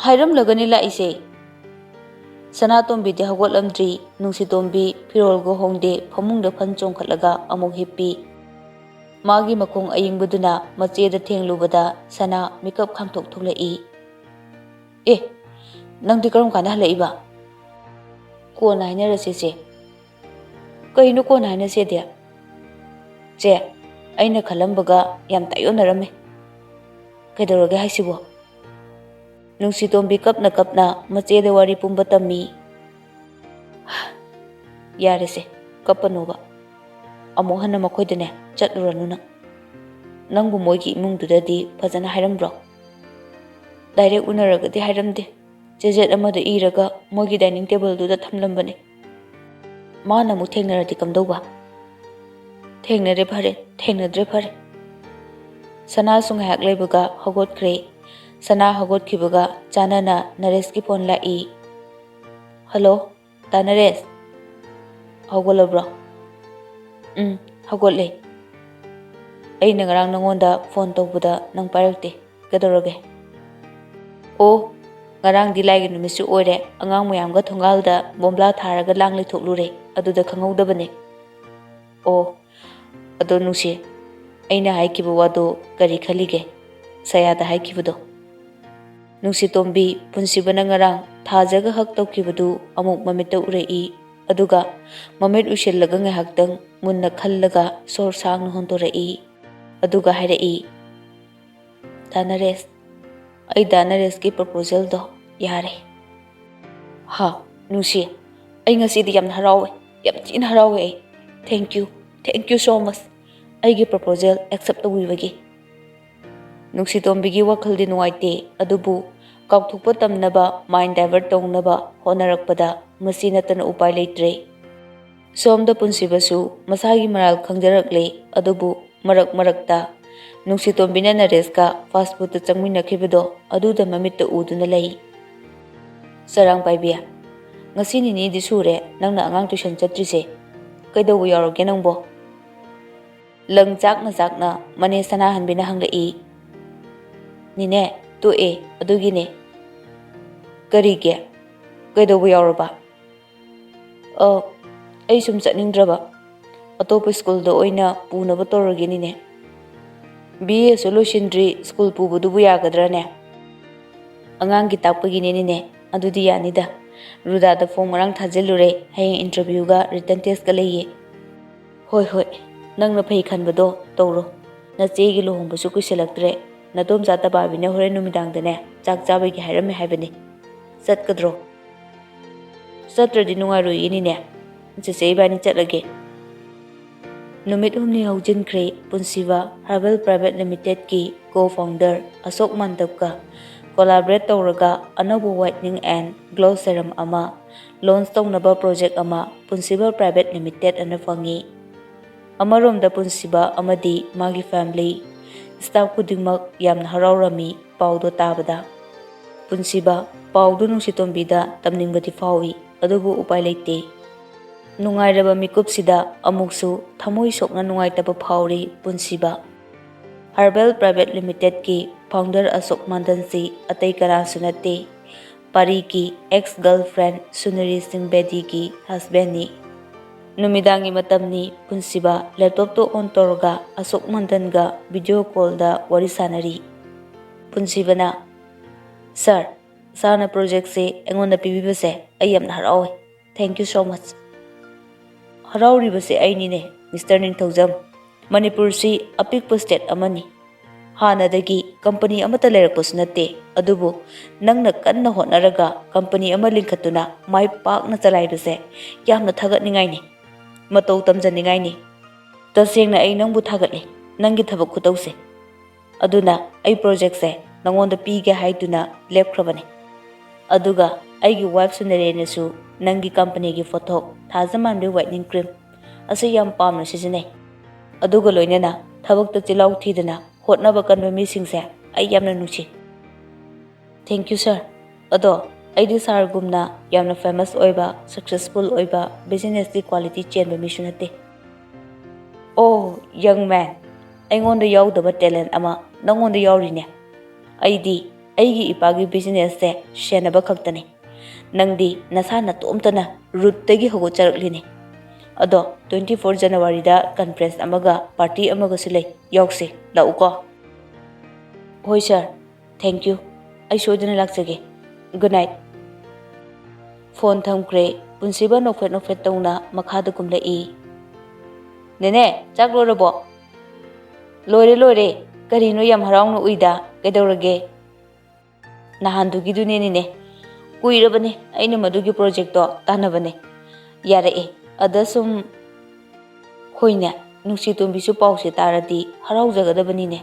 "ꯍꯥꯏꯔꯝꯂꯒꯅꯤ ꯂꯥꯛꯏꯁꯦ꯫" ꯁꯅꯥꯇꯣꯝꯕꯤꯗꯤ ꯍꯧꯒꯠꯂꯝꯗ꯭ꯔꯤ꯫ ꯅꯨꯡꯁꯤꯇꯣꯝꯕꯤ ꯐꯤꯔꯣꯜꯒ ꯍꯣꯡꯗꯦ, ꯐꯃꯨꯡꯗ ꯐꯟ ꯆꯣꯡꯈꯠꯂꯒ ꯑꯃꯨꯛ ꯍꯤꯞꯄꯤ꯫ ꯃꯥꯒꯤ ꯃꯈꯣꯡ ꯑꯌꯤꯡꯕꯗꯨꯅ ꯃꯆꯦꯗ ꯊꯦꯡꯂꯨꯕꯗ ꯁꯅꯥ ꯃꯤꯀꯞ ꯈꯥꯡꯊꯣꯛ ꯊꯣꯛꯂꯛꯏ꯫ "ꯑꯦ, ꯅꯪꯗꯤ ꯀꯔꯝ ꯀꯥꯟꯗ ꯍꯜꯂꯛꯏꯕ?" "ꯀꯣꯟꯅ ꯍꯥꯏꯅꯔꯁꯦ, ꯆꯦ꯫" "ꯀꯩꯅꯣ ꯀꯣꯟꯅ ꯍꯥꯏꯅꯁꯦꯗꯤ?" "ꯆꯦ, ꯑꯩꯅ ꯈꯜꯂꯝꯕꯒ ꯌꯥꯝ ꯇꯥꯏꯑꯣꯟꯅꯔꯝꯃꯦ꯫" "ꯀꯩꯗꯧꯔꯒꯦ ꯍꯥꯏꯁꯤꯕꯣ?" ꯅꯨꯡꯁꯤꯇꯣꯝꯕꯤ ꯀꯞꯅ ꯀꯞꯅ ꯃꯆꯦꯗ ꯋꯥꯔꯤ ꯄꯨꯝꯕ ꯇꯝꯃꯤ꯫ "ꯌꯥꯔꯦꯁꯦ, ꯀꯞꯄꯅꯣꯕ꯫ ꯑꯃꯨꯛ ꯍꯟꯅ ꯃꯈꯣꯏꯗꯅꯦ ꯆꯠꯂꯨꯔꯅꯨ ꯅꯪ꯫ ꯅꯪꯕꯨ ꯃꯣꯏꯒꯤ ꯏꯃꯨꯡꯗꯨꯗꯗꯤ ꯐꯖꯅ ꯍꯥꯏꯔꯝꯕ꯭ꯔꯣ?" "ꯗꯥꯏꯔꯦꯛ ꯎꯅꯔꯒꯗꯤ ꯍꯥꯏꯔꯝꯗꯦ꯫ ꯆꯦꯖꯦꯠ ꯑꯃꯗ ꯏꯔꯒ ꯃꯣꯏꯒꯤ ꯗꯥꯏꯅꯤꯡ ꯇꯦꯕꯜꯗꯨꯗ ꯊꯝꯂꯝꯕꯅꯦ꯫" "ꯃꯥꯅ ꯑꯃꯨꯛ ꯊꯦꯡꯅꯔꯗꯤ ꯀꯝꯗꯧꯕ?" "ꯊꯦꯡꯅꯔꯦ ꯐꯔꯦ, ꯊꯦꯡꯅꯗ꯭ꯔꯦ ꯐꯔꯦ꯫" ꯁꯅꯥꯁꯨ ꯉꯥꯏꯍꯥꯛ ꯂꯩꯕꯒ ꯍꯧꯒꯠꯈ꯭ꯔꯦ꯫ ꯁꯅꯥ ꯍꯧꯒꯠꯈꯤꯕꯒ ꯆꯥꯟꯅꯅ ꯅꯔꯦꯁꯀꯤ ꯐꯣꯟ ꯂꯥꯛꯏ꯫ "ꯍꯜꯂꯣ, ꯗꯥ ꯅꯔꯦꯁ, ꯍꯧꯒꯠꯂꯕ꯭ꯔꯣ?" "ꯎꯝ, ꯍꯧꯒꯠꯂꯦ꯫ ꯑꯩꯅ ꯉꯔꯥꯡ ꯅꯉꯣꯟꯗ ꯐꯣꯟ ꯇꯧꯕꯗ ꯅꯪ ꯄꯥꯏꯔꯛꯇꯦ꯫ ꯀꯩꯗꯧꯔꯒꯦ?" "ꯑꯣ, ꯉꯔꯥꯡꯗꯤ ꯂꯥꯏꯒꯤ ꯅꯨꯃꯤꯠꯁꯨ ꯑꯣꯏꯔꯦ, ꯑꯉꯥꯡ ꯃꯌꯥꯝꯒ ꯊꯣꯡꯒꯥꯜꯗ ꯕꯣꯝꯕ꯭ꯂꯥ ꯊꯥꯔꯒ ꯂꯥꯡ ꯂꯩꯊꯣꯛꯂꯨꯔꯦ, ꯑꯗꯨꯗ ꯈꯪꯍꯧꯗꯕꯅꯦ꯫" "ꯑꯣ, ꯑꯗꯣ ꯅꯨꯡꯁꯤ, ꯑꯩꯅ ꯍꯥꯏꯈꯤꯕ ꯋꯥꯗꯣ ꯀꯔꯤ ꯈꯜꯂꯤꯒꯦ? ꯁꯌꯥꯗ ꯍꯥꯏꯈꯤꯕꯗꯣ?" ꯅꯨꯡꯁꯤꯇꯣꯝꯕꯤ ꯄꯨꯟꯁꯤꯕꯅ ꯉꯔꯥꯡ ꯊꯥꯖꯒ ꯍꯛ ꯇꯧꯈꯤꯕꯗꯨ ꯑꯃꯨꯛ ꯃꯃꯤꯠꯇ ꯎꯔꯛꯏ꯫ ꯑꯗꯨꯒ ꯃꯃꯤꯠ ꯎꯏꯁꯤꯜꯂꯒ ꯉꯥꯏꯍꯥꯛꯇꯪ ꯃꯨꯟꯅ ꯈꯜꯂꯒ ꯁꯣꯔ ꯁꯥꯡꯅ ꯍꯣꯟꯗꯣꯔꯛꯏ꯫ ꯑꯗꯨꯒ ꯍꯥꯏꯔꯛꯏ, "ꯗꯥ ꯅꯔꯦꯁ, ꯑꯩ ꯗꯥ ꯅꯔꯦꯁꯀꯤ ꯄ꯭ꯔꯄꯣꯖꯦꯜꯗꯣ ꯌꯥꯔꯦ꯫" "ꯍꯥ, ꯅꯨꯡꯁꯤ, ꯑꯩ ꯉꯁꯤꯗꯤ ꯌꯥꯝꯅ ꯍꯔꯥꯎꯋꯦ, ꯌꯥꯝ ꯊꯤꯅ ꯍꯔꯥꯎꯋꯦ ꯑꯩ꯫ Thank you, thank you so much꯫ ꯑꯩꯒꯤ ꯄ꯭ꯔꯄꯣꯖꯦꯜ ꯑꯦꯛꯁꯦꯞ ꯇꯧꯕꯤꯕꯒꯤ꯫" ꯅꯨꯡꯁꯤꯇꯣꯝꯕꯤꯒꯤ ꯋꯥꯈꯜꯗꯤ ꯅꯨꯡꯉꯥꯏꯇꯦ, ꯑꯗꯨꯕꯨ ꯀꯥꯎꯊꯣꯛꯄ ꯇꯝꯅꯕ, mind divert ꯇꯧꯅꯕ ꯍꯣꯠꯅꯔꯛꯄꯗ ꯃꯁꯤ ꯅꯠꯇꯅ ꯎꯄꯥꯏ ꯂꯩꯇ꯭ꯔꯦ꯫ ꯁꯣꯝꯗ ꯄꯨꯟꯁꯤꯕꯁꯨ ꯃꯁꯥꯒꯤ ꯃꯔꯥꯜ ꯈꯪꯖꯔꯛꯂꯦ, ꯑꯗꯨꯕꯨ ꯃꯔꯛ ꯃꯔꯛꯇ ꯅꯨꯡꯁꯤꯇꯣꯝꯕꯤꯅ ꯅꯔꯦꯁꯀ fast foodꯇ ꯆꯪꯃꯤꯟꯅꯈꯤꯕꯗꯣ ꯑꯗꯨꯗ ꯃꯃꯤꯠꯇ ꯎꯗꯨꯅ ꯂꯩ꯫ ꯆꯔꯥꯡꯄꯥꯏꯕꯤ, ꯉꯁꯤ ꯅꯤꯅꯤꯗꯤ ꯁꯨꯔꯦ ꯅꯪꯅ ꯑꯉꯥꯡ tuition ꯆꯠꯇ꯭ꯔꯤꯁꯦ꯫ ꯀꯩꯗꯧꯕ ꯌꯥꯎꯔꯒꯦ ꯅꯪꯕꯣ? ꯂꯪ ꯆꯥꯛꯅ ꯆꯥꯛꯅ ꯃꯅꯦ ꯁꯅꯥꯍꯟꯕꯤꯅ ꯍꯪꯂꯛꯏ꯫ ꯅꯤꯅꯦ, ꯇꯣꯛꯑꯦ, ꯑꯗꯨꯒꯤꯅꯦ꯫ ꯀꯔꯤꯒꯤ? ꯀꯩꯗꯧꯕ ꯌꯥꯎꯔꯕ? ꯑ, ꯑꯩ ꯁꯨꯝ ꯆꯠꯅꯤꯡꯗ꯭ꯔꯕ꯫ ꯑꯇꯣꯞꯄ ꯁ꯭ꯀꯨꯜꯗ ꯑꯣꯏꯅ ꯄꯨꯅꯕ ꯇꯧꯔꯒꯦ ꯅꯤꯅꯦ꯫ ꯕꯤ ꯑꯦꯁꯨ ꯂꯣꯏꯁꯤꯟꯗ꯭ꯔꯤ, ꯁ꯭ꯀꯨꯜ ꯄꯨꯕꯗꯨꯕꯨ ꯌꯥꯒꯗ꯭ꯔꯥꯅꯦ? ꯑꯉꯥꯡꯒꯤ ꯇꯥꯛꯄꯒꯤꯅꯦ ꯅꯤꯅꯦ, ꯑꯗꯨꯗꯤ ꯌꯥꯅꯤꯗ꯫ ꯔꯨꯗꯥꯗ form ꯉꯔꯥꯡ ꯊꯥꯖꯤꯜꯂꯨꯔꯦ, ꯍꯌꯦꯡ interviewꯒ written testꯀ ꯂꯩꯌꯦ꯫ ꯍꯣꯏ ꯍꯣꯏ, ꯅꯪꯅ ꯐꯩ ꯈꯟꯕꯗꯣ ꯇꯧꯔꯣ꯫ ꯅꯆꯦꯒꯤ ꯂꯨꯍꯣꯡꯕꯁꯨ ꯀꯨꯏꯁꯤꯜꯂꯛꯇ꯭ꯔꯦ꯫ ꯅꯗꯣꯝꯆꯥ ꯇꯕꯥꯕꯤꯅ ꯍꯣꯔꯦꯟ ꯅꯨꯃꯤꯗꯥꯡꯗꯅꯦ ꯆꯥꯛ ꯆꯥꯕꯒꯤ ꯍꯥꯏꯔꯝꯃꯦ ꯍꯥꯏꯕꯅꯤ꯫ ꯆꯠꯀꯗ꯭ꯔꯣ? ꯆꯠꯇ꯭ꯔꯗꯤ ꯅꯨꯡꯉꯥꯏꯔꯣꯏꯌꯦ ꯅꯤꯅꯦ꯫ ꯆꯦꯆꯦ ꯏꯕꯥꯅꯤ ꯆꯠꯂꯒꯦ꯫ ꯅꯨꯃꯤꯠ ꯍꯨꯝꯅꯤ ꯍꯧꯖꯤꯟꯈ꯭ꯔꯦ꯫ ꯄꯨꯟꯁꯤꯕ Herbal Private Limitedꯀꯤ co-founder ꯑꯁꯣꯛ ꯃꯥꯟꯗꯞꯀ collaborate ꯇꯧꯔꯒ ꯑꯅꯧꯕ whitening and glow serum ꯑꯃ launch ꯇꯧꯅꯕ project ꯑꯃ ꯄꯨꯟꯁꯤꯕ Private Limited ꯑꯅ ꯐꯪꯉꯤ꯫ ꯑꯃꯔꯣꯝꯗ ꯄꯨꯟꯁꯤꯕ ꯑꯃꯗꯤ ꯃꯥꯒꯤ family, staff ꯈꯨꯗꯤꯡꯃꯛ ꯌꯥꯝꯅ ꯍꯔꯥꯎꯔꯝꯃꯤ ꯄꯥꯎꯗꯣ ꯇꯥꯕꯗ꯫ ꯄꯨꯟꯁꯤꯕ, ꯄꯥꯎꯗꯨ ꯅꯨꯡꯁꯤꯇꯣꯝꯕꯤꯗ ꯇꯝꯅꯤꯡꯕꯗꯤ ꯐꯥꯎꯏ, ꯑꯗꯨꯕꯨ ꯎꯄꯥꯏ ꯂꯩꯇꯦ꯫ ꯅꯨꯡꯉꯥꯏꯔꯕ ꯃꯤꯀꯨꯞꯁꯤꯗ ꯑꯃꯨꯛꯁꯨ ꯊꯃꯣꯏ ꯁꯣꯛꯅ ꯅꯨꯡꯉꯥꯏꯇꯕ ꯐꯥꯎꯔꯤ ꯄꯨꯟꯁꯤꯕ꯫ Herbal Private Limitedꯀꯤ founder ꯑꯁꯣꯛ ꯃꯥꯟꯗꯟꯁꯤ ꯑꯇꯩ ꯀꯅꯥꯁꯨ ꯅꯠꯇꯦ, ꯄꯥꯔꯤꯒꯤ ex girlfriend ꯁꯨꯅꯔꯤ ꯁꯤꯡ ꯕꯦꯗꯤꯒꯤ husbandꯅꯤ꯫ ꯅꯨꯃꯤꯗꯥꯡꯒꯤ ꯃꯇꯝꯅꯤ, ꯄꯨꯟꯁꯤꯕ laptopꯇꯣ on ꯇꯧꯔꯒ ꯑꯁꯣꯛ ꯃꯥꯟꯗꯟꯒ video callꯗ ꯋꯥꯔꯤ ꯁꯥꯟꯅꯔꯤ꯫ ꯄꯨꯟꯁꯤꯕꯅ, "Sir, sirꯅ projectꯁꯦ ꯑꯩꯉꯣꯟꯗ ꯄꯤꯕꯤꯕꯁꯦ ꯑꯩ ꯌꯥꯝꯅ ꯍꯔꯥꯎꯋꯦ꯫ Thank you so much." "ꯍꯔꯥꯎꯔꯤꯕꯁꯦ ꯑꯩꯅꯤꯅꯦ, Mister ꯅꯤꯡꯊꯧꯖꯝ꯫ ꯃꯅꯤꯄꯨꯔꯁꯤ ꯑꯄꯤꯛꯄ state ꯑꯃꯅꯤ꯫ ꯍꯥꯟꯅꯗꯒꯤ company ꯑꯃꯠꯇ ꯂꯩꯔꯛꯄꯁꯨ ꯅꯠꯇꯦ꯫ ꯑꯗꯨꯕꯨ ꯅꯪꯅ ꯀꯟꯅ ꯍꯣꯠꯅꯔꯒ company ꯑꯃ ꯂꯤꯡꯈꯠꯇꯨꯅ ꯃꯥꯏ ꯄꯥꯛꯅ ꯆꯂꯥꯏꯕꯁꯦ ꯌꯥꯝꯅ ꯊꯥꯒꯠꯅꯤꯡꯉꯥꯏꯅꯤ꯫ ꯃꯇꯧ ꯇꯝꯖꯅꯤꯡꯉꯥꯏꯅꯤ꯫ ꯇꯁꯦꯡꯅ ꯑꯩ ꯅꯪꯕꯨ ꯊꯥꯒꯠꯂꯤ, ꯅꯪꯒꯤ ꯊꯕꯛ ꯈꯨꯇꯧꯁꯦ꯫ ꯑꯗꯨꯅ ꯑꯩ projectꯁꯦ ꯅꯉꯣꯟꯗ ꯄꯤꯒꯦ ꯍꯥꯏꯗꯨꯅ ꯂꯦꯞꯈ꯭ꯔꯕꯅꯤ꯫ ꯑꯗꯨꯒ ꯑꯩꯒꯤ ꯋꯥꯏꯐ ꯁꯨꯅꯔꯦꯅꯁꯨ ꯅꯪꯒꯤ ꯀꯝꯄꯅꯤꯒꯤ ꯄꯣꯠꯊꯣꯛ ꯊꯥꯖ ꯃꯥꯟꯕꯤ ꯋꯥꯏꯠꯅꯤꯡ ꯀ꯭ꯔꯤꯝ ꯑꯁꯤ ꯌꯥꯝ ꯄꯥꯝꯅ ꯁꯤꯖꯤꯟꯅꯩ꯫ ꯑꯗꯨꯒ ꯂꯣꯏꯅꯅ ꯊꯕꯛꯇ ꯆꯤꯜꯍꯥꯎ ꯊꯤꯗꯅ ꯍꯣꯠꯅꯕ ꯀꯟꯕ ꯃꯤꯁꯤꯡꯁꯦ ꯑꯩ ꯌꯥꯝꯅ ꯅꯨꯡꯁꯤ꯫ ꯊꯦꯡꯀ꯭ꯌꯨ ꯁꯥꯔ꯫ ꯑꯗꯣ ꯑꯩꯗꯤ ꯁꯥꯔꯒꯨꯝꯅ ꯌꯥꯝꯅ ꯐꯦꯃꯁ ꯑꯣꯏꯕ, ꯁꯛꯁꯦꯁꯐꯨꯜ ꯑꯣꯏꯕ, ꯕꯤꯖꯤꯅꯦꯁꯀꯤ ꯀ꯭ꯋꯥꯂꯤꯇꯤ ꯆꯦꯟꯕ ꯃꯤꯁꯨ ꯅꯠꯇꯦ꯫ ꯑꯣ ꯌꯪ ꯃꯦꯟ, ꯑꯩꯉꯣꯟꯗ ꯌꯥꯎꯗꯕ ꯇꯦꯂꯦꯟ ꯑꯃ ꯅꯪꯉꯣꯟꯗ ꯌꯥꯎꯔꯤꯅꯦ꯫ ꯑꯩꯗꯤ ꯑꯩꯒꯤ ꯏꯄꯥꯒꯤ ꯕꯤꯖꯤꯅꯦꯁꯁꯦ ꯁꯦꯟꯅꯕ ꯈꯛꯇꯅꯤ꯫ ꯅꯪꯗꯤ ꯅꯁꯥ ꯅꯇꯣꯝꯇꯅ ꯔꯨꯠꯇꯒꯤ ꯍꯧꯒꯠꯆꯔꯛꯂꯤꯅꯤ꯫ ꯑꯗꯣ ꯇ꯭ꯋꯦꯟꯇꯤ ꯐꯣꯔ ꯖꯅꯋꯥꯔꯤꯗ ꯀꯟꯐ꯭ꯔꯦꯟꯁ ꯑꯃꯒ ꯄꯥꯔꯇꯤ ꯑꯃꯒꯁꯨ ꯂꯩ, ꯌꯥꯎꯁꯤ, ꯂꯥꯛꯎꯀꯣ꯫ ꯍꯣꯏ ꯁꯥꯔ, ꯊꯦꯡꯀ꯭ꯌꯨ, ꯑꯩ ꯁꯣꯏꯗꯅ ꯂꯥꯛꯆꯒꯦ꯫ Good night. ꯐꯣꯟ ꯊꯝꯈ꯭ꯔꯦ꯫ ꯄꯨꯟꯁꯤꯕ ꯅꯣꯛꯐꯦꯠ ꯅꯣꯛꯐꯦꯠ ꯇꯧꯅ ꯃꯈꯥꯗ ꯀꯨꯝꯂꯛꯏ꯫ ꯅꯦꯅꯦ, ꯆꯥꯛ ꯂꯣꯏꯔꯕꯣ? ꯂꯣꯏꯔꯦ, ꯂꯣꯏꯔꯦ꯫ ꯀꯔꯤꯅꯣ ꯌꯥꯝ ꯍꯔꯥꯎꯅ ꯎꯏꯗ? ꯀꯩꯗꯧꯔꯒꯦ? ꯅꯍꯥꯟꯗꯨꯒꯤꯗꯨꯅꯦꯅꯤꯅꯦ꯫ ꯀꯨꯏꯔꯕꯅꯦ ꯑꯩꯅ ꯃꯗꯨꯒꯤ ꯄ꯭ꯔꯣꯖꯦꯛꯇꯣ ꯇꯥꯟꯅꯕꯅꯦ꯫ ꯌꯥꯔꯛꯑꯦ꯫ ꯑꯗ ꯁꯨꯝ, ꯍꯣꯏꯅꯦ, ꯅꯨꯡꯁꯤꯇꯣꯝꯕꯤꯁꯨ ꯄꯥꯎꯁꯦ ꯇꯥꯔꯗꯤ ꯍꯔꯥꯎꯖꯒꯗꯕꯅꯤꯅꯦ꯫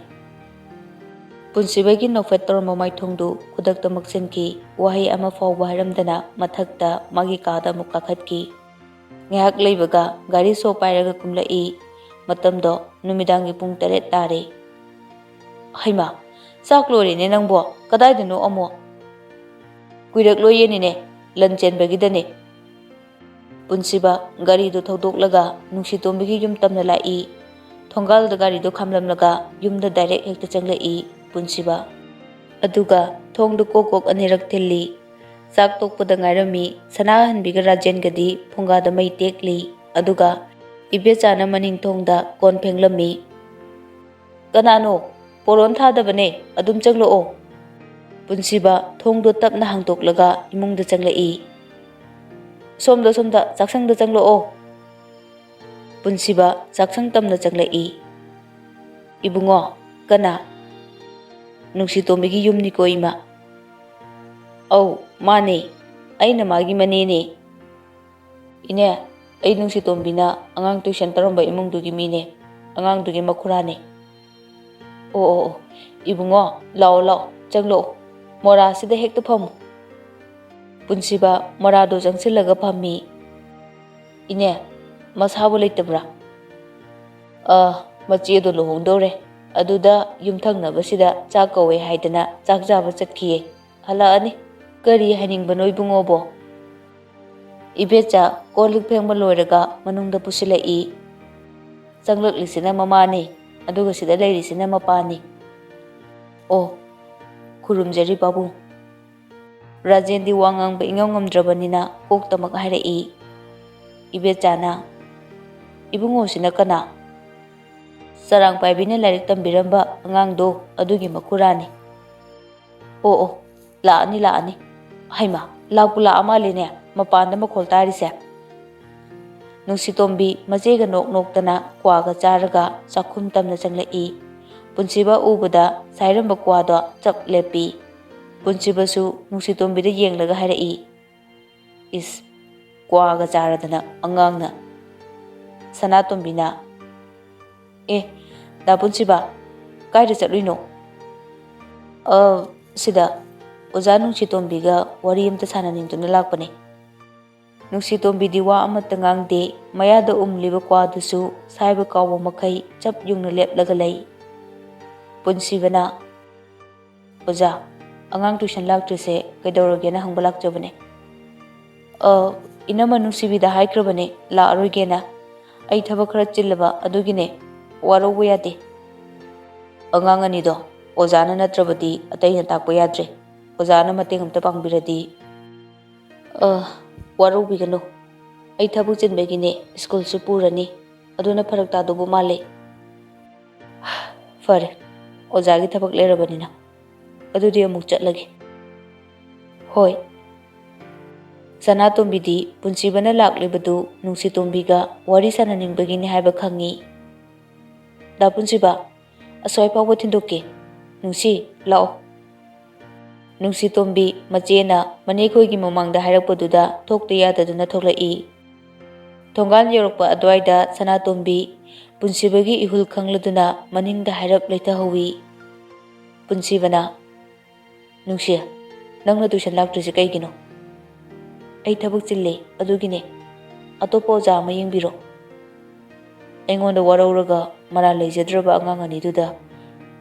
ꯄꯨꯟꯁꯤꯕꯒꯤ ꯅꯣꯛꯐꯦꯠ ꯇꯧꯔꯝꯕ ꯃꯥꯏꯊꯣꯡꯗꯨ ꯈꯨꯗꯛꯇ ꯃꯛꯁꯤꯟꯈꯤ꯫ ꯋꯥꯍꯩ ꯑꯃ ꯐꯥꯎꯕ ꯍꯥꯏꯔꯝꯗꯅ ꯃꯊꯛꯇ ꯃꯥꯒꯤ ꯀꯥꯗ ꯑꯃꯨꯛ ꯀꯥꯈꯠꯈꯤ꯫ ꯉꯥꯏꯍꯥꯛ ꯂꯩꯕꯒ ꯒꯥꯔꯤ ꯁꯣ ꯄꯥꯏꯔꯒ ꯀꯨꯝꯂꯛꯏ꯫ ꯃꯇꯝꯗꯣ ꯅꯨꯃꯤꯗꯥꯡꯒꯤ ꯄꯨꯡ ꯇꯔꯦꯠ ꯇꯥꯔꯦ꯫ ꯍꯩꯃꯥ, ꯆꯥꯛ ꯂꯣꯏꯔꯦꯅꯦ ꯅꯪꯕꯣ? ꯀꯗꯥꯏꯗꯅꯣ ꯑꯃꯨꯛ? ꯀꯨꯏꯔꯛꯂꯣꯏꯌꯦꯅꯤꯅꯦ, ꯂꯟ ꯆꯦꯟꯕꯒꯤꯗꯅꯦ꯫ ꯄꯨꯟꯁꯤꯕ ꯒꯥꯔꯤꯗꯨ ꯊꯧꯗꯣꯛꯂꯒ ꯅꯨꯡꯁꯤꯇꯣꯝꯕꯤꯒꯤ ꯌꯨꯝ ꯇꯝꯅ ꯂꯥꯛꯏ꯫ ꯊꯣꯡꯒꯥꯜꯗ ꯒꯥꯔꯤꯗꯨ ꯈꯥꯝꯂꯝꯂꯒ ꯌꯨꯝꯗ ꯗꯥꯏꯔꯦꯛ ꯍꯦꯛꯇ ꯆꯪꯂꯛꯏ ꯄꯨꯟꯁꯤꯕ꯫ ꯑꯗꯨꯒ ꯊꯣꯡꯗꯨ ꯀꯣꯛ ꯀꯣꯛ ꯑꯅꯤꯔꯛ ꯊꯤꯜꯂꯤ꯫ ꯆꯥꯛ ꯇꯣꯛꯄꯗ ꯉꯥꯏꯔꯝꯃꯤ ꯁꯅꯥꯍꯟꯕꯤꯒ ꯔꯥꯖꯦꯟꯒꯗꯤ ꯐꯨꯡꯒꯥꯗ ꯃꯩ ꯇꯦꯛꯂꯤ꯫ ꯑꯗꯨꯒ ꯏꯕꯦꯆꯥꯅ ꯃꯅꯤꯡ ꯊꯣꯡꯗ ꯀꯣꯟ ꯐꯦꯡꯂꯝꯃꯤ꯫ "ꯀꯅꯥꯅꯣ? ꯄꯣꯔꯣꯟ ꯊꯥꯗꯕꯅꯦ, ꯑꯗꯨꯝ ꯆꯪꯂꯛꯑꯣ꯫" ꯄꯨꯟꯁꯤꯕ ꯊꯣꯡꯗꯣ ꯇꯞꯅ ꯍꯥꯡꯗꯣꯛꯂꯒ ꯏꯃꯨꯡꯗ ꯆꯪꯂꯛꯏ꯫ "ꯁꯣꯝꯗ, ꯁꯣꯝꯗ, ꯆꯥꯛꯁꯪꯗ ꯆꯪꯂꯛꯑꯣ꯫" ꯄꯨꯟꯁꯤꯕ ꯆꯥꯛꯁꯪ ꯇꯝꯅ ꯆꯪꯂꯛꯏ꯫ "ꯏꯕꯨꯡꯉꯣ, ꯀꯅꯥ?" "ꯅꯨꯡꯁꯤꯇꯣꯝꯕꯤꯒꯤ ꯌꯨꯝꯅꯤꯀꯣ, ꯏꯃꯥ꯫" "ꯑꯧ, ꯃꯥꯅꯦ꯫ ꯑꯩꯅ ꯃꯥꯒꯤ ꯃꯅꯦꯅꯦ꯫" "ꯏꯅꯦ, ꯑꯩ ꯅꯨꯡꯁꯤꯇꯣꯝꯕꯤꯅ ꯑꯉꯥꯡ ꯇ꯭ꯌꯨꯁꯟ ꯇꯧꯔꯝꯕ ꯏꯃꯨꯡꯗꯨꯒꯤ ꯃꯤꯅꯦ, ꯑꯉꯥꯡꯗꯨꯒꯤ ꯃꯈꯨꯔꯥꯅꯦ꯫" "ꯑꯣ, ꯑꯣ, ꯑꯣ, ꯏꯕꯨꯡꯉꯣ, ꯂꯥꯛꯑꯣ, ꯂꯥꯛꯑꯣ, ꯆꯪꯂꯛꯑꯣ, ꯃꯣꯔꯥꯁꯤꯗ ꯍꯦꯛꯇ ꯐꯝꯃꯨ꯫ ꯄꯨꯟꯁꯤꯕ ꯃꯣꯔꯥꯗꯣ ꯆꯪꯁꯤꯜꯂꯒ ꯐꯝꯃꯤ꯫ "ꯏꯅꯦ, ꯃꯁꯥꯕꯨ ꯂꯩꯇꯕ꯭ꯔꯥ?" "ꯑ, ꯃꯆꯦꯗꯣ ꯂꯨꯍꯣꯡꯗꯧꯔꯦ, ꯑꯗꯨꯗ ꯌꯨꯝꯊꯪꯅꯕꯁꯤꯗ ꯆꯥꯛ ꯀꯧꯋꯦ ꯍꯥꯏꯗꯅ ꯆꯥꯛ ꯆꯥꯕ ꯆꯠꯈꯤꯌꯦ꯫ ꯍꯜꯂꯛꯑꯅꯤ꯫ ꯀꯔꯤ ꯍꯥꯏꯅꯤꯡꯕꯅꯣ ꯏꯕꯨꯡꯉꯣꯕꯣ?" ꯏꯕꯦꯆꯥ ꯀꯣꯜ ꯂꯤꯛ ꯐꯦꯡꯕ ꯂꯣꯏꯔꯒ ꯃꯅꯨꯡꯗ ꯄꯨꯁꯤꯜꯂꯛꯏ꯫ ꯆꯪꯂꯛꯂꯤꯁꯤꯅ ꯃꯃꯥꯅꯤ, ꯑꯗꯨꯒ ꯁꯤꯗ ꯂꯩꯔꯤꯁꯤꯅ ꯃꯄꯥꯅꯤ꯫ "ꯑꯣ, ꯈꯨꯔꯨꯝꯖꯔꯤ ꯄꯥꯕꯨꯡ꯫" ꯔꯥꯖꯦꯟꯗꯤ ꯋꯥ ꯉꯥꯡꯕ ꯏꯉꯝ ꯉꯝꯗ꯭ꯔꯕꯅꯤꯅ ꯀꯣꯛꯇꯃꯛ ꯍꯥꯏꯔꯛꯏ꯫ ꯏꯕꯦꯆꯥꯅ, "ꯏꯕꯨꯡꯉꯣꯁꯤꯅ ꯀꯅꯥ?" "ꯆꯔꯥꯡꯄꯥꯏꯕꯤꯅ ꯂꯥꯏꯔꯤꯛ ꯇꯝꯕꯤꯔꯝꯕ ꯑꯉꯥꯡꯗꯣ, ꯑꯗꯨꯒꯤ ꯃꯈꯨꯔꯥꯅꯤ꯫" "ꯑꯣ, ꯑꯣ, ꯂꯥꯛꯑꯅꯤ, ꯂꯥꯛꯑꯅꯤ꯫ ꯍꯩꯃꯥ, ꯂꯥꯛꯄꯨ ꯂꯥꯛꯑ ꯃꯥꯜꯂꯦꯅꯦ, ꯃꯄꯥꯟꯗ ꯃꯈꯣꯜ ꯇꯥꯔꯤꯁꯦ꯫" ꯅꯨꯡꯁꯤꯇꯣꯝꯕꯤ ꯃꯆꯦꯒ ꯅꯣꯛ ꯅꯣꯛꯇꯅ ꯀ꯭ꯋꯥꯒ ꯆꯥꯔꯒ ꯆꯥꯛꯈꯨꯝ ꯇꯝꯅ ꯆꯪꯂꯛꯏ꯫ ꯄꯨꯟꯁꯤꯕ ꯎꯕꯗ ꯁꯥꯏꯔꯝꯕ ꯀ꯭ꯋꯥꯗꯣ ꯆꯞ ꯂꯦꯞꯄꯤ꯫ ꯄꯨꯟꯁꯤꯕꯁꯨ ꯅꯨꯡꯁꯤꯇꯣꯝꯕꯤꯗ ꯌꯦꯡꯂꯒ ꯍꯥꯏꯔꯛꯏ, "ꯏꯁ, ꯀ꯭ꯋꯥꯒ ꯆꯥꯔꯗꯅ ꯑꯉꯥꯡꯅ꯫" ꯁꯅꯥꯇꯣꯝꯕꯤꯅ, "ꯑꯦ, ꯗꯥ ꯄꯨꯟꯁꯤꯕ, ꯀꯥꯏꯗ ꯆꯠꯂꯨꯏꯅꯣ?" "ꯑ, ꯁꯤꯗ ꯑꯣꯖꯥ ꯅꯨꯡꯁꯤꯇꯣꯝꯕꯤꯒ ꯋꯥꯔꯤ ꯑꯝꯇ ꯁꯥꯟꯅꯅꯤꯡꯗꯨꯅ ꯂꯥꯛꯄꯅꯦ꯫" ꯅꯨꯡꯁꯤꯇꯣꯝꯕꯤꯗꯤ ꯋꯥ ꯑꯃꯠꯇ ꯉꯥꯡꯗꯦ꯫ ꯃꯌꯥꯗ ꯎꯝꯂꯤꯕ ꯀ꯭ꯋꯥꯗꯨꯁꯨ ꯁꯥꯏꯕ ꯀꯥꯎꯕ ꯃꯈꯩ ꯆꯞ ꯌꯨꯡꯅ ꯂꯦꯞꯂꯒ ꯂꯩ꯫ ꯄꯨꯟꯁꯤꯕꯅ, "ꯑꯣꯖꯥ, ꯑꯉꯥꯡ ꯇꯨꯏꯁꯟ ꯂꯥꯛꯇ꯭ꯔꯤꯁꯦ ꯀꯩꯗꯧꯔꯒꯦꯅ ꯍꯪꯕ ꯂꯥꯛꯆꯕꯅꯦ꯫" "ꯑ, ꯏꯅꯝꯃ ꯅꯨꯡꯁꯤꯕꯤꯗ ꯍꯥꯏꯈ꯭ꯔꯕꯅꯦ ꯂꯥꯛꯑꯔꯣꯏꯒꯦꯅ꯫ ꯑꯩ ꯊꯕꯛ ꯈꯔ ꯆꯤꯜꯂꯕ ꯑꯗꯨꯒꯤꯅꯦ, ꯋꯥꯔꯧꯕ ꯌꯥꯗꯦ꯫" ꯑꯉꯥꯡ ꯑꯅꯤꯗꯣ ꯑꯣꯖꯥꯅ ꯅꯠꯇ꯭ꯔꯕꯗꯤ ꯑꯇꯩꯅ ꯇꯥꯛꯄ ꯌꯥꯗ꯭ꯔꯦ꯫ ꯑꯣꯖꯥꯅ ꯃꯇꯦꯡ ꯑꯝꯇ ꯄꯥꯡꯕꯤꯔꯗꯤ꯫ "ꯑ, ꯋꯥꯔꯧꯕꯤꯒꯅꯨ꯫ ꯑꯩ ꯊꯕꯛ ꯆꯤꯟꯕꯒꯤꯅꯦ, ꯁ꯭ꯀꯨꯜꯁꯨ ꯄꯨꯔꯅꯤ꯫ ꯑꯗꯨꯅ ꯐꯔꯛ ꯇꯥꯗꯧꯕ ꯃꯥꯜꯂꯦ꯫" "ꯐꯔꯦ, ꯑꯣꯖꯥꯒꯤ ꯊꯕꯛ ꯂꯩꯔꯕꯅꯤꯅ꯫ ꯑꯗꯨꯗꯤ ꯑꯃꯨꯛ ꯆꯠꯂꯒꯦ꯫" "ꯍꯣꯏ꯫" ꯁꯅꯥꯇꯣꯝꯕꯤꯗꯤ ꯄꯨꯟꯁꯤꯕꯅ ꯂꯥꯛꯂꯤꯕꯗꯨ ꯅꯨꯡꯁꯤꯇꯣꯝꯕꯤꯒ ꯋꯥꯔꯤ ꯁꯥꯟꯅꯅꯤꯡꯕꯒꯤꯅꯤ ꯍꯥꯏꯕ ꯈꯪꯉꯤ꯫ "ꯗꯥ ꯄꯨꯟꯁꯤꯕ, ꯑꯁ꯭ꯋꯥꯏ ꯐꯥꯎꯕ ꯊꯤꯟꯗꯣꯛꯀꯦ꯫ ꯅꯨꯡꯁꯤ, ꯂꯥꯛꯑꯣ꯫" ꯅꯨꯡꯁꯤꯇꯣꯝꯕꯤ ꯃꯆꯦꯅ ꯃꯅꯦꯈꯣꯏꯒꯤ ꯃꯃꯥꯡꯗ ꯍꯥꯏꯔꯛꯄꯗꯨꯗ ꯊꯣꯛꯇ ꯌꯥꯗꯗꯨꯅ ꯊꯣꯛꯂꯛꯏ꯫ ꯊꯣꯡꯒꯥꯜ ꯌꯧꯔꯛꯄ ꯑꯗꯨꯋꯥꯏꯗ ꯁꯅꯥꯇꯣꯝꯕꯤ ꯄꯨꯟꯁꯤꯕꯒꯤ ꯏꯍꯨꯜ ꯈꯪꯂꯗꯨꯅ ꯃꯅꯤꯡꯗ ꯍꯥꯏꯔꯞ ꯂꯩꯊꯍꯧꯏ꯫ ꯄꯨꯟꯁꯤꯕꯅ, "ꯅꯨꯡꯁꯤ, ꯅꯪꯅ ꯇꯨꯏꯁꯟ ꯂꯥꯛꯇ꯭ꯔꯤꯁꯦ ꯀꯩꯒꯤꯅꯣ?" "ꯑꯩ ꯊꯕꯛ ꯆꯤꯜꯂꯦ, ꯑꯗꯨꯒꯤꯅꯦ꯫ ꯑꯇꯣꯞꯄ ꯑꯣꯖꯥ ꯑꯃ ꯌꯦꯡꯕꯤꯔꯣ꯫ ꯑꯩꯉꯣꯟꯗ ꯋꯥꯔꯧꯔꯒ ꯃꯔꯥꯜ ꯂꯩꯖꯗ꯭ꯔꯕ ꯑꯉꯥꯡ ꯑꯅꯤꯗꯨꯗ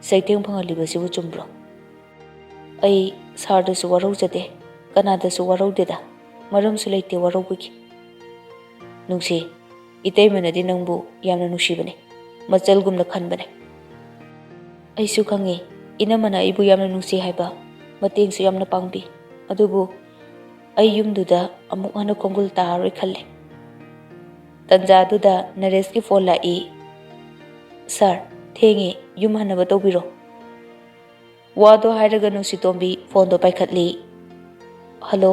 ꯆꯩꯊꯦꯡ ꯐꯪꯍꯜꯂꯤꯕꯁꯤꯕꯨ ꯆꯨꯝꯕ꯭ꯔꯣ?" "ꯑꯩ ꯁꯥꯔꯗꯁꯨ ꯋꯥꯔꯧꯖꯗꯦ, ꯀꯅꯥꯗꯁꯨ ꯋꯥꯔꯧꯗꯦꯗ꯫ ꯃꯔꯝꯁꯨ ꯂꯩꯇꯦ ꯋꯥꯔꯧꯕꯒꯤ꯫" "ꯅꯨꯡꯁꯤ, ꯏꯇꯩꯃꯅꯗꯤ ꯅꯪꯕꯨ ꯌꯥꯝꯅ ꯅꯨꯡꯁꯤꯕꯅꯦ, ꯃꯆꯜꯒꯨꯝꯅ ꯈꯟꯕꯅꯦ꯫" "ꯑꯩꯁꯨ ꯈꯪꯉꯤ, ꯏꯅꯝꯃꯅ ꯑꯩꯕꯨ ꯌꯥꯝꯅ ꯅꯨꯡꯁꯤ ꯍꯥꯏꯕ꯫ ꯃꯇꯦꯡꯁꯨ ꯌꯥꯝꯅ ꯄꯥꯡꯕꯤ꯫ ꯑꯗꯨꯕꯨ ꯑꯩ ꯌꯨꯝꯗꯨꯗ ꯑꯃꯨꯛ ꯍꯟꯅ ꯈꯣꯡꯒꯨꯜ ꯇꯥꯔꯔꯣꯏ ꯈꯜꯂꯦ꯫" ꯇꯟꯖꯥꯗꯨꯗ ꯅꯔꯦꯁꯀꯤ ꯐꯣꯟ ꯂꯥꯛꯏ꯫ "ꯁꯥꯔ, ꯊꯦꯡꯉꯦ, ꯌꯨꯝ ꯍꯟꯅꯕ ꯇꯧꯕꯤꯔꯣ꯫" ꯋꯥꯗꯣ ꯍꯥꯏꯔꯒ ꯅꯨꯡꯁꯤꯇꯣꯝꯕꯤ ꯐꯣꯟꯗꯣ ꯄꯥꯏꯈꯠꯂꯤ꯫ "ꯍꯜꯂꯣ,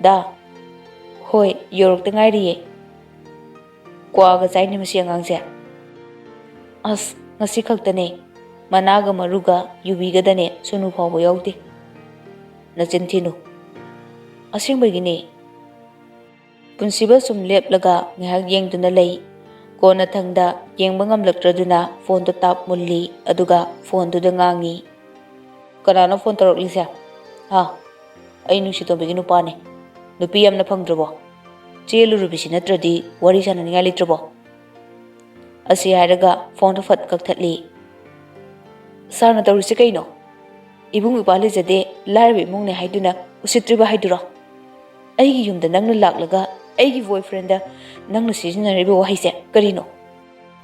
ꯗꯥ꯫" "ꯍꯣꯏ, ꯌꯧꯔꯛꯇ ꯉꯥꯏꯔꯤꯌꯦ꯫" "ꯀ꯭ꯋꯥꯒ ꯆꯥꯏꯅꯦ ꯃꯁꯤ ꯑꯉꯥꯡꯁꯦ꯫" "ꯑꯁ, ꯉꯁꯤ ꯈꯛꯇꯅꯦ꯫ ꯃꯅꯥꯒ ꯃꯔꯨꯒ ꯌꯨꯕꯤꯒꯗꯅꯦ ꯁꯨꯅꯨ ꯐꯥꯎꯕ ꯌꯥꯎꯗꯦ꯫" "ꯅꯆꯤꯟ ꯊꯤꯅꯨ꯫" "ꯑꯁꯦꯡꯕꯒꯤꯅꯦ꯫" ꯄꯨꯟꯁꯤꯕ ꯁꯨꯝ ꯂꯦꯞꯂꯒ ꯉꯥꯏꯍꯥꯛ ꯌꯦꯡꯗꯨꯅ ꯂꯩ꯫ ꯀꯣꯟꯅꯊꯪꯗ ꯌꯦꯡꯕ ꯉꯝꯂꯛꯇ꯭ꯔꯗꯨꯅ ꯐꯣꯟꯗꯣ ꯇꯥꯞ ꯃꯨꯜꯂꯤ, ꯑꯗꯨꯒ ꯐꯣꯟꯗꯨꯗ ꯉꯥꯡꯉꯤ꯫ "ꯀꯅꯥꯅꯣ ꯐꯣꯟ ꯇꯧꯔꯛꯂꯤꯁꯦ?" "ꯍꯥ?" "ꯑꯩ ꯅꯨꯡꯁꯤꯇꯣꯝꯕꯤꯒꯤ ꯅꯨꯄꯥꯅꯦ꯫" "ꯅꯨꯄꯤ ꯌꯥꯝꯅ ꯐꯪꯗ꯭ꯔꯕꯣ? ꯆꯦꯜꯂꯨꯔꯕꯤꯁꯤ ꯅꯠꯇ꯭ꯔꯗꯤ ꯋꯥꯔꯤ ꯁꯥꯟꯅꯅꯤꯡꯉꯥꯏ ꯂꯩꯇ꯭ꯔꯕꯣ?" ꯑꯁꯤ ꯍꯥꯏꯔꯒ ꯐꯣꯟꯗꯣ ꯐꯠ ꯀꯛꯊꯠꯂꯤ꯫ "ꯁꯥꯔꯅ ꯇꯧꯔꯤꯁꯦ ꯀꯩꯅꯣ? ꯏꯕꯨꯡ ꯏꯄ꯭ꯋꯥ ꯂꯩꯖꯗꯦ, ꯂꯥꯏꯔꯕ ꯏꯃꯨꯡꯅꯦ ꯍꯥꯏꯗꯨꯅ ꯎꯁꯤꯠꯇ꯭ꯔꯤꯕ ꯍꯥꯏꯗꯨꯔꯣ? ꯑꯩꯒꯤ ꯌꯨꯝꯗ ꯅꯪꯅ ꯂꯥꯛꯂꯒ ꯑꯩꯒꯤ ꯕꯣꯏꯐ꯭ꯔꯦꯟꯗ ꯅꯪꯅ ꯁꯤꯖꯤꯟꯅꯔꯤꯕ ꯋꯥꯍꯩꯁꯦ ꯀꯔꯤꯅꯣ?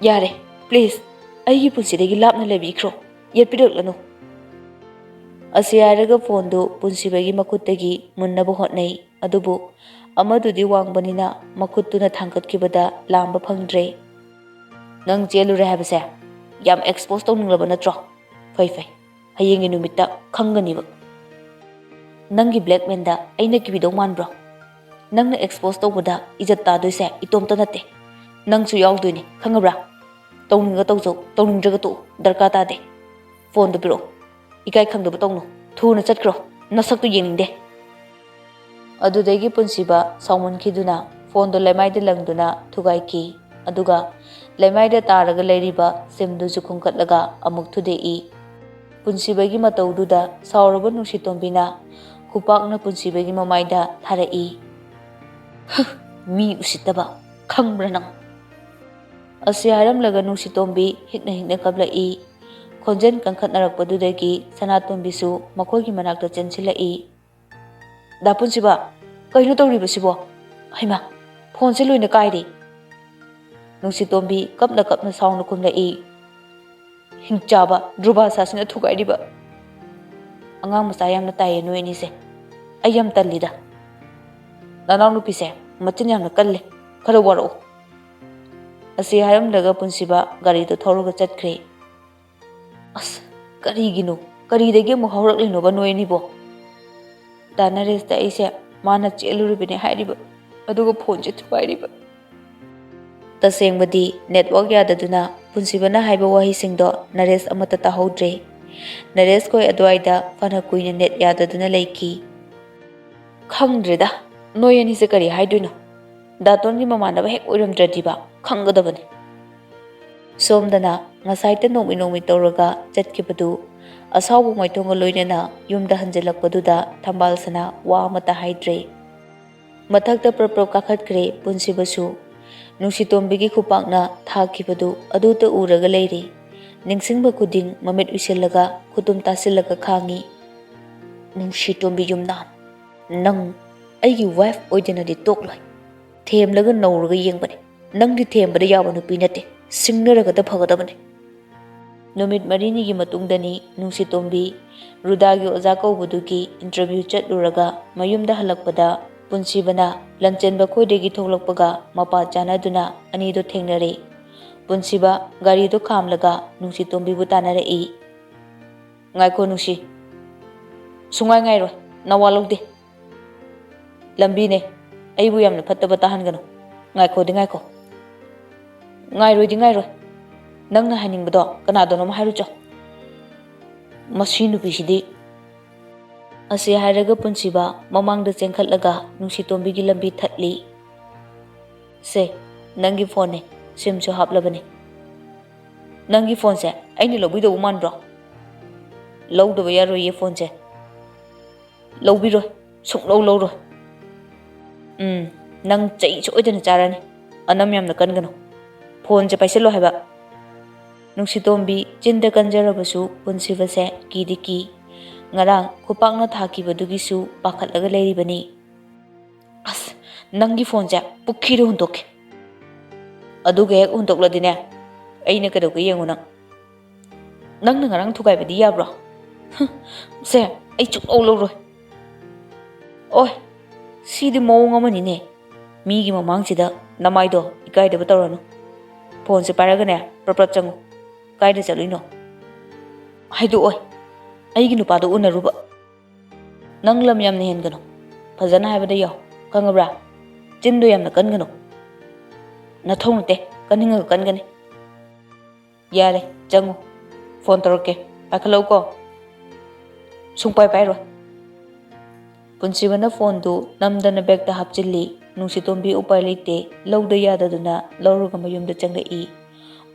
ꯌꯥꯔꯦ, ꯄ꯭ꯂꯤꯖ, ꯑꯩꯒꯤ ꯄꯨꯟꯁꯤꯗꯒꯤ ꯂꯥꯞꯅ ꯂꯩꯕꯤꯈ꯭ꯔꯣ, ꯌꯦꯠꯄꯤꯔꯛꯂꯅꯨ꯫" ꯑꯁꯤ ꯍꯥꯏꯔꯒ ꯐꯣꯟꯗꯨ ꯄꯨꯟꯁꯤꯕꯒꯤ ꯃꯈꯨꯠꯇꯒꯤ ꯃꯨꯟꯅꯕ ꯍꯣꯠꯅꯩ꯫ ꯑꯗꯨꯕꯨ ꯑꯃꯗꯨꯗꯤ ꯋꯥꯡꯕꯅꯤꯅ ꯃꯈꯨꯠꯇꯨꯅ ꯊꯥꯡꯒꯠꯈꯤꯕꯗ ꯂꯥꯝꯕ ꯐꯪꯗ꯭ꯔꯦ꯫ "ꯅꯪ ꯆꯦꯜꯂꯨꯔꯦ ꯍꯥꯏꯕꯁꯦ ꯌꯥꯝ ꯑꯦꯛꯁꯄꯣꯖ ꯇꯧꯅꯤꯡꯂꯕ ꯅꯠꯇ꯭ꯔꯣ? ꯐꯩ ꯐꯩ, ꯍꯌꯦꯡꯒꯤ ꯅꯨꯃꯤꯠꯇ ꯈꯪꯒꯅꯤꯕ꯫ ꯅꯪꯒꯤ ꯕ꯭ꯂꯦꯛꯃꯦꯟꯗ ꯑꯩꯅ ꯀꯤꯕꯤꯗꯧ ꯃꯥꯟꯕ꯭ꯔꯣ? ꯅꯪꯅ ꯑꯦꯛꯁꯄꯣꯖ ꯇꯧꯕꯗ ꯏꯖꯠ ꯇꯥꯗꯣꯏꯁꯦ ꯏꯇꯣꯝꯇ ꯅꯠꯇꯦ, ꯅꯪꯁꯨ ꯌꯥꯎꯗꯣꯏꯅꯦ, ꯈꯪꯉꯕ꯭ꯔꯥ? ꯇꯧꯅꯤꯡꯉ ꯇꯧꯖꯧ, ꯇꯧꯅꯤꯡꯗ꯭ꯔꯒ ꯇꯣꯛꯎ, ꯗꯔꯀꯥꯔ ꯇꯥꯗꯦ꯫ ꯐꯣꯟꯗꯣ ꯄꯤꯔꯛꯑꯣ꯫ ꯏꯀꯥꯏ ꯈꯪꯗꯕ ꯇꯧꯅꯨ꯫ ꯊꯨꯅ ꯆꯠꯈ꯭ꯔꯣ꯫ ꯅꯁꯛꯇꯨ ꯌꯦꯡꯅꯤꯡꯗꯦ꯫" ꯑꯗꯨꯗꯒꯤ ꯄꯨꯟꯁꯤꯕ ꯁꯥꯎꯃꯟꯈꯤꯗꯨꯅ ꯐꯣꯟꯗꯨ ꯂꯩꯃꯥꯏꯗ ꯂꯪꯗꯨꯅ ꯊꯨꯒꯥꯏꯈꯤ꯫ ꯑꯗꯨꯒ ꯂꯩꯃꯥꯏꯗ ꯇꯥꯔꯒ ꯂꯩꯔꯤꯕ ꯁꯤꯝꯗꯨꯁꯨ ꯈꯨꯟꯒꯠꯂꯒ ꯑꯃꯨꯛ ꯊꯨꯗꯦꯛꯏ꯫ ꯄꯨꯟꯁꯤꯕꯒꯤ ꯃꯇꯧꯗꯨꯗ ꯁꯥꯎꯔꯕ ꯅꯨꯡꯁꯤꯇꯣꯝꯕꯤꯅ ꯈꯨꯄꯥꯛꯅ ꯄꯨꯟꯁꯤꯕꯒꯤ ꯃꯃꯥꯏꯗ ꯊꯥꯔꯛꯏ꯫ "ꯍ, ꯃꯤ ꯎꯁꯤꯠꯇꯕ, ꯈꯪꯕ꯭ꯔꯥ ꯅꯪ?" ꯑꯁꯤ ꯍꯥꯏꯔꯝꯂꯒ ꯅꯨꯡꯁꯤꯇꯣꯝꯕꯤ ꯍꯤꯛꯅ ꯍꯤꯛꯅ ꯀꯞꯂꯛꯏ꯫ ꯈꯣꯟꯖꯦꯜ ꯀꯟꯈꯠꯅꯔꯛꯄꯗꯨꯗꯒꯤ ꯁꯅꯥꯇꯣꯝꯕꯤꯁꯨ ꯃꯈꯣꯏꯒꯤ ꯃꯅꯥꯛꯇ ꯆꯦꯟꯁꯤꯜꯂꯛꯏ꯫ "ꯗꯥ ꯄꯨꯟꯁꯤꯕ, ꯀꯩꯅꯣ ꯇꯧꯔꯤꯕꯁꯤꯕꯣ? ꯍꯩꯃꯥ, ꯐꯣꯟꯁꯦ ꯂꯣꯏꯅ ꯀꯥꯏꯔꯦ!" ꯅꯨꯡꯁꯤꯇꯣꯝꯕꯤ ꯀꯞꯅ ꯀꯞꯅ ꯁꯥꯎꯅ ꯈꯨꯝꯂꯛꯏ꯫ "ꯍꯤꯡꯆꯥꯕ, ꯗ꯭ꯔꯨꯕꯥꯁꯥꯁꯤꯅ ꯊꯨꯒꯥꯏꯔꯤꯕ!" "ꯑꯉꯥꯡ ꯃꯆꯥ ꯌꯥꯝꯅ ꯇꯥꯏꯌꯦ ꯅꯣꯏ ꯑꯅꯤꯁꯦ꯫ ꯑꯩ ꯌꯥꯝ ꯇꯜꯂꯤꯗ꯫ ꯅꯅꯥꯎꯅꯨꯄꯤꯁꯦ ꯃꯆꯤꯟ ꯌꯥꯝꯅ ꯀꯜꯂꯦ꯫ ꯈꯔ ꯋꯥꯔꯛꯑꯣ꯫" ꯑꯁꯤ ꯍꯥꯏꯔꯝꯂꯒ ꯄꯨꯟꯁꯤꯕ ꯒꯥꯔꯤꯗꯨ ꯊꯧꯔꯒ ꯆꯠꯈ꯭ꯔꯦ꯫ "ꯑꯁ, ꯀꯔꯤꯒꯤꯅꯣ? ꯀꯔꯤꯗꯒꯤ ꯑꯃꯨꯛ ꯍꯧꯔꯛꯂꯤꯅꯣꯕ ꯅꯣꯏ ꯑꯅꯤꯕꯣ?" "ꯗꯥ ꯅꯔꯦꯁꯇ ꯑꯩꯁꯦ ꯃꯥꯅ ꯆꯦꯜꯂꯨꯔꯤꯕꯅꯦ ꯍꯥꯏꯔꯤꯕ, ꯑꯗꯨꯒ ꯐꯣꯟꯁꯦ ꯊꯨꯒꯥꯏꯔꯤꯕ꯫" ꯇꯁꯦꯡꯕꯗꯤ ꯅꯦꯠꯋꯥꯛ ꯌꯥꯗꯗꯨꯅ ꯄꯨꯟꯁꯤꯕꯅ ꯍꯥꯏꯕ ꯋꯥꯍꯩꯁꯤꯡꯗꯣ ꯅꯔꯦꯁ ꯑꯃꯠꯇ ꯇꯥꯍꯧꯗ꯭ꯔꯦ꯫ ꯅꯔꯦꯁ ꯈꯣꯏ ꯑꯗꯨꯋꯥꯏꯗ ꯐꯅ ꯀꯨꯏꯅ ꯅꯦꯠ ꯌꯥꯗꯗꯨꯅ ꯂꯩꯈꯤ꯫ "ꯈꯪꯗ꯭ꯔꯦꯗ, ꯅꯣꯏ ꯑꯅꯤꯁꯦ ꯀꯔꯤ ꯍꯥꯏꯗꯣꯏꯅꯣ? ꯗꯥꯇꯣꯟꯒꯤ ꯃꯃꯥꯟꯅꯕ ꯍꯦꯛ ꯑꯣꯏꯔꯝꯗ꯭ꯔꯗꯤꯕ ꯈꯪꯒꯗꯕꯅꯤ꯫" ꯁꯣꯝꯗꯅ ꯉꯁꯥꯏꯇ ꯅꯣꯡꯃꯤ ꯅꯣꯡꯃꯤ ꯇꯧꯔꯒ ꯆꯠꯈꯤꯕꯗꯨ ꯑꯁꯥꯎꯕ ꯃꯥꯏꯊꯣꯡꯒ ꯂꯣꯏꯅꯅ ꯌꯨꯝꯗ ꯍꯟꯖꯤꯜꯂꯛꯄꯗꯨꯗ ꯊꯝꯕꯥꯜ ꯁꯅꯥ ꯋꯥ ꯑꯃꯠꯇ ꯍꯥꯏꯗ꯭ꯔꯦ꯫ ꯃꯊꯛꯇ ꯄ꯭ꯔꯞ ꯄ꯭ꯔꯞ ꯀꯥꯈꯠꯈ꯭ꯔꯦ ꯄꯨꯟꯁꯤꯕꯁꯨ꯫ ꯅꯨꯡꯁꯤꯇꯣꯝꯕꯤꯒꯤ ꯈꯨꯄꯥꯛꯅ ꯊꯥꯈꯤꯕꯗꯨ ꯑꯗꯨꯇ ꯎꯔꯒ ꯂꯩꯔꯤ꯫ ꯅꯤꯡꯁꯤꯡꯕ ꯈꯨꯗꯤꯡ ꯃꯃꯤꯠ ꯎꯏꯁꯤꯜꯂꯒ ꯈꯨꯇꯨꯝ ꯇꯥꯁꯤꯜꯂꯒ ꯈꯥꯡꯉꯤ꯫ "ꯅꯨꯡꯁꯤꯇꯣꯝꯕꯤ ꯌꯨꯝꯅꯥꯝ, ꯅꯪ ꯑꯩꯒꯤ ꯋꯥꯏꯐ ꯑꯣꯏꯗꯅꯗꯤ ꯇꯣꯛꯂꯣꯏ꯫ ꯊꯦꯝꯂꯒ ꯅꯧꯔꯒ ꯌꯦꯡꯕꯅꯤ꯫ ꯅꯪꯗꯤ ꯊꯦꯝꯕꯗ ꯌꯥꯕ ꯅꯨꯄꯤ ꯅꯠꯇꯦ꯫ ꯁꯤꯡꯅꯔꯒꯗ ꯐꯒꯗꯕꯅꯤ꯫" ꯅꯨꯃꯤꯠ ꯃꯔꯤꯅꯤꯒꯤ ꯃꯇꯨꯡꯗꯅꯤ ꯅꯨꯡꯁꯤꯇꯣꯝꯕꯤ ꯔꯨꯗꯥꯒꯤ ꯑꯣꯖꯥ ꯀꯧꯕꯗꯨꯒꯤ ꯏꯟꯇꯔꯚ꯭ꯌꯨ ꯆꯠꯂꯨꯔꯒ ꯃꯌꯨꯝꯗ ꯍꯜꯂꯛꯄꯗ ꯄꯨꯟꯁꯤꯕꯅ ꯂꯟꯆꯦꯟꯕ ꯈꯣꯏꯗꯒꯤ ꯊꯣꯛꯂꯛꯄꯒ ꯃꯄꯥ ꯆꯥꯅꯗꯨꯅ ꯑꯅꯤꯗꯣ ꯊꯦꯡꯅꯔꯦ꯫ ꯄꯨꯟꯁꯤꯕ ꯒꯥꯔꯤꯗꯣ ꯈꯥꯝꯂꯒ ꯅꯨꯡꯁꯤꯇꯣꯝꯕꯤꯕꯨ ꯇꯥꯟꯅꯔꯛꯏ꯫ "ꯉꯥꯏꯈꯣ ꯅꯨꯡꯁꯤ, ꯁꯨꯡꯉꯥꯏ ꯉꯥꯏꯔꯣꯏ, ꯅꯋꯥ ꯂꯧꯗꯦ꯫ ꯂꯝꯕꯤꯅꯦ, ꯑꯩꯕꯨ ꯌꯥꯝꯅ ꯐꯠꯇꯕ ꯇꯥꯍꯟꯒꯅꯨ꯫ ꯉꯥꯏꯈꯣꯗꯤ ꯉꯥꯏꯈꯣ꯫" "ꯉꯥꯏꯔꯣꯏꯗꯤ ꯉꯥꯏꯔꯣꯏ꯫ ꯅꯪꯅ ꯍꯥꯏꯅꯤꯡꯕꯗꯣ ꯀꯅꯥꯗꯅꯣꯝ ꯍꯥꯏꯔꯨꯆꯣ꯫" "ꯃꯁꯤ ꯅꯨꯄꯤꯁꯤꯗꯤ꯫" ꯑꯁꯤ ꯍꯥꯏꯔꯒ ꯄꯨꯟꯁꯤꯕ ꯃꯃꯥꯡꯗ ꯆꯦꯟꯈꯠꯂꯒ ꯅꯨꯡꯁꯤꯇꯣꯝꯕꯤꯒꯤ ꯂꯝꯕꯤ ꯊꯠꯂꯤ꯫ "ꯁꯦ, ꯅꯪꯒꯤ ꯐꯣꯟꯅꯦ, ꯁꯤꯝꯁꯨ ꯍꯥꯞꯂꯕꯅꯦ꯫ ꯅꯪꯒꯤ ꯐꯣꯟꯁꯦ ꯑꯩꯅ ꯂꯧꯕꯤꯗꯧꯕ ꯃꯥꯟꯕ꯭ꯔꯣ?" ꯂꯧꯗꯕ ꯌꯥꯔꯣꯏꯌꯦ ꯐꯣꯟꯁꯦ꯫ ꯂꯧꯕꯤꯔꯣꯏ, ꯁꯨꯡꯂꯧ ꯂꯧꯔꯣꯏ꯫ ꯎꯝ, ꯅꯪ ꯆꯩ ꯁꯣꯏꯗꯅ ꯆꯥꯔꯅꯤ꯫ ꯑꯅꯝ ꯌꯥꯝꯅ ꯀꯟꯒꯅꯨ꯫ ꯐꯣꯟꯁꯦ ꯄꯥꯏꯁꯤꯜꯂꯣ ꯍꯥꯏꯕ꯫ ꯅꯨꯡꯁꯤꯇꯣꯝꯕꯤ ꯆꯤꯟꯗ ꯀꯟꯖꯔꯕꯁꯨ ꯄꯨꯟꯁꯤꯕꯁꯦ ꯀꯤꯗꯤ ꯀꯤ꯫ ꯉꯔꯥꯡ ꯈꯨꯄꯥꯛꯅ ꯊꯥꯈꯤꯕꯗꯨꯒꯤꯁꯨ ꯄꯥꯈꯠꯂꯒ ꯂꯩꯔꯤꯕꯅꯤ꯫ ꯑꯁ, ꯅꯪꯒꯤ ꯐꯣꯟꯁꯦ ꯄꯨꯈ꯭ꯔꯤꯗ ꯍꯨꯟꯗꯣꯛꯀꯦ꯫ ꯑꯗꯨꯒ ꯍꯦꯛ ꯍꯨꯟꯗꯣꯛꯂꯗꯤꯅꯦ, ꯑꯩꯅ ꯀꯩꯗꯧꯒꯦ ꯌꯦꯡꯉꯨ ꯅꯪ꯫ ꯅꯪꯅ ꯉꯔꯥꯡ ꯊꯨꯒꯥꯏꯕꯗꯤ ꯌꯥꯕ꯭ꯔꯣ? ꯍꯨꯝ, ꯁꯦ, ꯑꯩ ꯁꯨꯡꯂꯧ ꯂꯧꯔꯣꯏ꯫ ꯑꯣꯏ, ꯁꯤꯗꯤ ꯃꯑꯣꯡ ꯑꯃꯅꯤꯅꯦ꯫ ꯃꯤꯒꯤ ꯃꯃꯥꯡꯁꯤꯗ ꯅꯃꯥꯏꯗꯣ ꯏꯀꯥꯏꯗꯕ ꯇꯧꯔꯅꯨ꯫ ꯐꯣꯟꯁꯦ ꯄꯥꯏꯔꯒꯅꯦ, ꯄ꯭ꯔꯞ ꯄ꯭ꯔꯞ ꯆꯪꯉꯨ꯫ ꯀꯥꯏꯗ ꯆꯠꯂꯨꯏꯅꯣ? ꯍꯥꯏꯗꯣꯛꯑꯣꯏ꯫ ꯑꯩꯒꯤ ꯅꯨꯄꯥꯗꯣ ꯎꯅꯔꯨꯕ꯫ ꯅꯪ ꯂꯝ ꯌꯥꯝꯅ ꯍꯦꯟꯒꯅꯨ꯫ ꯐꯖꯅ ꯍꯥꯏꯕꯗ ꯌꯥꯎ꯫ ꯈꯪꯉꯕ꯭ꯔꯥ? ꯆꯤꯟꯗꯣ ꯌꯥꯝꯅ ꯀꯟꯒꯅꯨ꯫ ꯅꯊꯧ ꯅꯠꯇꯦ, ꯀꯟꯅꯤꯡꯉꯒ ꯀꯟꯒꯅꯤ꯫ ꯌꯥꯔꯦ, ꯆꯪꯉꯨ꯫ ꯐꯣꯟ ꯇꯧꯔꯛꯀꯦ꯫ ꯄꯥꯏꯈꯠꯂꯛꯎꯀꯣ꯫ ꯁꯨꯡꯄꯥꯏ ꯄꯥꯏꯔꯣꯏ꯫ ꯄꯨꯟꯁꯤꯕꯅ ꯐꯣꯟꯗꯨ ꯅꯝꯗꯅ ꯕꯦꯛꯇ ꯍꯥꯞꯆꯤꯜꯂꯤ꯫ ꯅꯨꯡꯁꯤꯇꯣꯝꯕꯤ ꯎꯄꯥꯏ ꯂꯩꯇꯦ, ꯂꯧꯗ ꯌꯥꯗꯗꯨꯅ ꯂꯧꯔꯒ ꯃꯌꯨꯝꯗ ꯆꯪꯂꯛꯏ꯫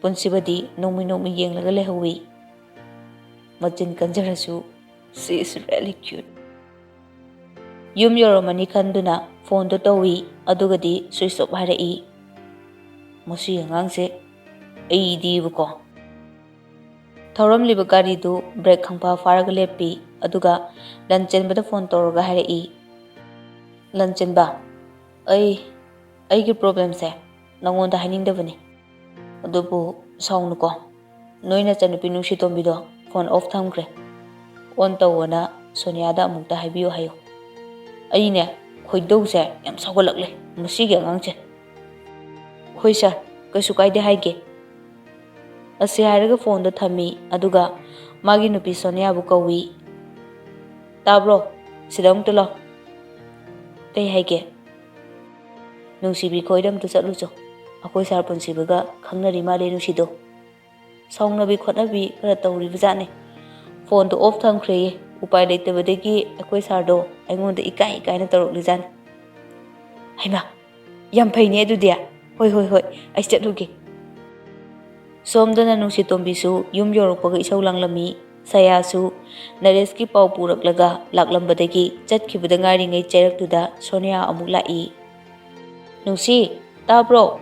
ꯄꯨꯟꯁꯤꯕꯗꯤ ꯅꯣꯡꯃꯩ ꯅꯣꯡꯃꯩ ꯌꯦꯡꯂꯒ ꯂꯩꯍꯧꯏ꯫ ꯃꯆꯤꯟ ꯀꯟꯖꯔꯁꯨ, she is really cute꯫ ꯌꯨꯝ ꯌꯧꯔꯝꯃꯅꯤ ꯈꯟꯗꯨꯅ ꯐꯣꯟꯗꯣ ꯇꯧꯏ, ꯑꯗꯨꯒꯗꯤ switch off ꯍꯥꯏꯔꯛꯏ꯫ ꯃꯁꯤ ꯑꯉꯥꯡꯁꯦ ꯑꯩꯗꯤꯕꯀꯣ꯫ ꯊꯧꯔꯝꯂꯤꯕ ꯒꯥꯔꯤꯗꯨ ꯕ꯭ꯔꯦꯛ ꯈꯪꯐꯥ ꯐꯥꯔꯒ ꯂꯦꯞꯄꯤ, ꯑꯗꯨꯒ ꯂꯟꯆꯦꯟꯕꯗ ꯐꯣꯟ ꯇꯧꯔꯒ ꯍꯥꯏꯔꯛꯏ, "ꯂꯟꯆꯦꯟꯕ, ꯑꯩ, ꯑꯩꯒꯤ problemꯁꯦ ꯅꯉꯣꯟꯗ ꯍꯥꯏꯅꯤꯡꯗꯕꯅꯤ꯫ ꯑꯗꯨꯕꯨ ꯁꯥꯎꯅꯨꯀꯣ, ꯅꯣꯏ ꯅꯆꯟꯅꯨꯄꯤ ꯅꯨꯡꯁꯤꯇꯣꯝꯕꯤꯗꯣ ꯐꯣꯟ off ꯊꯝꯈ꯭ꯔꯦ꯫ On ꯇꯧꯋꯣꯅ ꯁꯣꯅꯤꯌꯥꯗ ꯑꯃꯨꯛꯇ ꯍꯥꯏꯕꯤꯌꯨ ꯍꯥꯏꯌꯨ꯫" ꯑꯩꯅꯦ, ꯈꯣꯏꯗꯧꯁꯦ ꯌꯥꯝ ꯁꯥꯎꯒꯠꯂꯛꯂꯦ ꯃꯁꯤꯒꯤ ꯑꯉꯥꯡꯁꯦ꯫ "ꯍꯣꯏ sir, ꯀꯩꯁꯨ ꯀꯥꯏꯗꯦ ꯍꯥꯏꯒꯦ꯫" ꯑꯁꯤ ꯍꯥꯏꯔꯒ ꯐꯣꯟꯗꯣ ꯊꯝꯃꯤ, ꯑꯗꯨꯒ ꯃꯥꯒꯤ ꯅꯨꯄꯤ ꯁꯣꯅꯤꯌꯥꯕꯨ ꯀꯧꯏ꯫ "ꯇꯥꯕ꯭ꯔꯣ? ꯁꯤꯗ ꯑꯃꯨꯛꯇ ꯂꯥꯎ꯫" "ꯀꯩ ꯍꯥꯏꯒꯦ?" "ꯅꯨꯡꯁꯤꯕꯤ ꯈꯣꯏꯗ ꯑꯝꯇ ꯆꯠꯂꯨꯆꯣ꯫ ꯑꯩꯈꯣꯏ sir ꯄꯨꯟꯁꯤꯕꯒ ꯈꯪꯅꯔꯤ ꯃꯥꯜꯂꯦ ꯅꯨꯡꯁꯤꯗꯣ꯫ ꯁꯥꯎꯅꯕꯤ ꯈꯣꯠꯅꯕꯤ ꯈꯔ ꯇꯧꯔꯤꯕꯖꯥꯠꯅꯤ꯫ ꯐꯣꯟꯗꯣ off ꯊꯝꯈ꯭ꯔꯦꯌꯦ꯫ ꯎꯄꯥꯏ ꯂꯩꯇꯕꯗꯒꯤ ꯑꯩꯈꯣꯏ sirꯗꯣ ꯑꯩꯉꯣꯟꯗ ꯏꯀꯥꯏ ꯏꯀꯥꯏꯅ ꯇꯧꯔꯛꯂꯤꯖꯥꯠꯅꯤ꯫" "ꯍꯩꯃꯥ, ꯌꯥꯝ ꯐꯩꯅꯦ ꯑꯗꯨꯗꯤ꯫ ꯍꯣꯏ, ꯍꯣꯏ, ꯍꯣꯏ, ꯑꯩ ꯆꯠꯂꯨꯒꯦ꯫" ꯁꯣꯝꯗꯅ ꯅꯨꯡꯁꯤꯇꯣꯝꯕꯤꯁꯨ ꯌꯨꯝ ꯌꯧꯔꯛꯄꯒ ꯏꯁꯧ ꯂꯥꯡꯂꯝꯃꯤ꯫ ꯁꯌꯥꯁꯨ ꯅꯔꯦꯁꯀꯤ ꯄꯥꯎ ꯄꯨꯔꯛꯂꯒ ꯂꯥꯛꯂꯝꯕꯗꯒꯤ ꯆꯠꯈꯤꯕꯗ ꯉꯥꯏꯔꯤꯉꯩ ꯆꯩꯔꯛꯇꯨꯗ ꯁꯣꯅꯤꯌꯥ ꯑꯃꯨꯛ ꯂꯥꯛꯏ꯫ "ꯅꯨꯡꯁꯤ, ꯇꯥꯕ꯭ꯔꯣ?"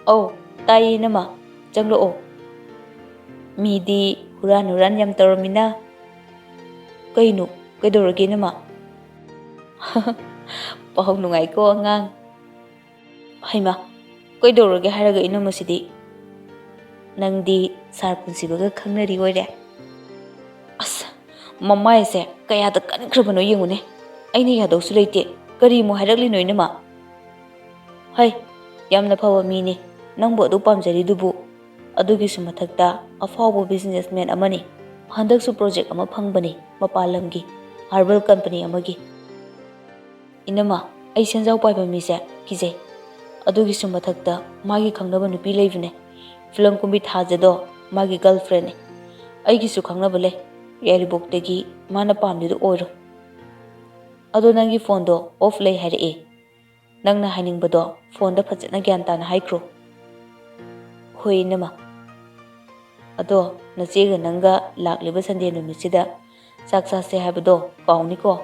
"ꯑꯧ, ꯇꯥꯏꯌꯦ ꯏꯅꯝꯃ, ꯆꯪꯂꯛꯑꯣ꯫ ꯃꯤꯗꯤ ꯍꯨꯔꯥꯟ ꯍꯨꯔꯥꯟ ꯌꯥꯝ ꯇꯧꯔꯝꯃꯤꯅ꯫ ꯀꯩꯅꯣ, ꯀꯩꯗꯧꯔꯒꯦ ꯏꯅꯝꯃ?" "ꯄꯥꯎ ꯅꯨꯡꯉꯥꯏꯀꯣ ꯑꯉꯥꯡ꯫ ꯍꯩꯃꯥ, ꯀꯩꯗꯧꯔꯒꯦ ꯍꯥꯏꯔꯒ ꯏꯅꯝꯃꯁꯤꯗꯤ? ꯅꯪꯗꯤ ꯁꯥꯔ ꯄꯨꯟꯁꯤꯕꯒ ꯈꯪꯅꯔꯤ ꯑꯣꯏꯔꯦ?" ꯑꯁ, ꯃꯃꯥꯏꯁꯦ ꯀꯌꯥꯗ ꯀꯟꯈ꯭ꯔꯕꯅꯣ ꯌꯦꯡꯉꯨꯅꯦ꯫ ꯑꯩꯅ ꯌꯥꯗꯧꯁꯨ ꯂꯩꯇꯦ꯫ ꯀꯔꯤꯃꯨꯛ ꯍꯥꯏꯔꯛꯂꯤꯅꯣ ꯏꯅꯝꯃ? ꯍꯩ, ꯌꯥꯝꯅ ꯐꯕ ꯃꯤꯅꯤ꯫ ꯅꯪꯕꯨ ꯑꯗꯨ ꯄꯥꯝꯖꯔꯤꯗꯨꯕꯨ꯫ ꯑꯗꯨꯒꯤꯁꯨ ꯃꯊꯛꯇ ꯑꯐꯥꯎꯕ businessman ꯑꯃꯅꯤ꯫ ꯍꯟꯗꯛꯁꯨ project ꯑꯃ ꯐꯪꯕꯅꯤ ꯃꯄꯥꯟ ꯂꯝꯒꯤ herbal company ꯑꯃꯒꯤ꯫ ꯏꯅꯝꯃ, ꯑꯩ ꯁꯦꯟꯖꯥꯎ ꯄꯥꯏꯕ ꯃꯤꯁꯦ ꯀꯤꯖꯩ꯫ ꯑꯗꯨꯒꯤꯁꯨ ꯃꯊꯛꯇ ꯃꯥꯒꯤ ꯈꯪꯅꯕ ꯅꯨꯄꯤ ꯂꯩꯕꯅꯦ꯫ ꯐꯤꯂꯝ ꯀꯨꯝꯕꯤ ꯊꯥꯖꯗꯣ ꯃꯥꯒꯤ girlfriendꯅꯤ꯫ ꯑꯩꯒꯤꯁꯨ ꯈꯪꯅꯕ ꯂꯩ꯫ ꯌꯥꯏꯔꯤꯄꯣꯛꯇꯒꯤ꯫ ꯃꯥꯅ ꯄꯥꯝꯃꯤꯗꯨ ꯑꯣꯏꯔꯣ꯫ ꯑꯗꯣ ꯅꯪꯒꯤ phoneꯗꯣ off ꯂꯩ ꯍꯥꯏꯔꯛꯑꯦ꯫ ꯅꯪꯅ ꯍꯥꯏꯅꯤꯡꯕꯗꯣ phoneꯗ ꯐꯖꯅ ꯒ꯭ꯌꯥꯟ ꯇꯥꯅ ꯍꯥꯏꯈ꯭ꯔꯣ꯫ ꯍꯣꯏ ꯏꯅꯝꯃ꯫ ꯑꯗꯣ ꯅꯆꯦꯒ ꯅꯪꯒ ꯂꯥꯛꯂꯤꯕ Sunday ꯅꯨꯃꯤꯠꯁꯤꯗ ꯆꯥꯛ ꯆꯥꯁꯦ ꯍꯥꯏꯕꯗꯣ ꯀꯥꯎꯅꯤꯀꯣ꯫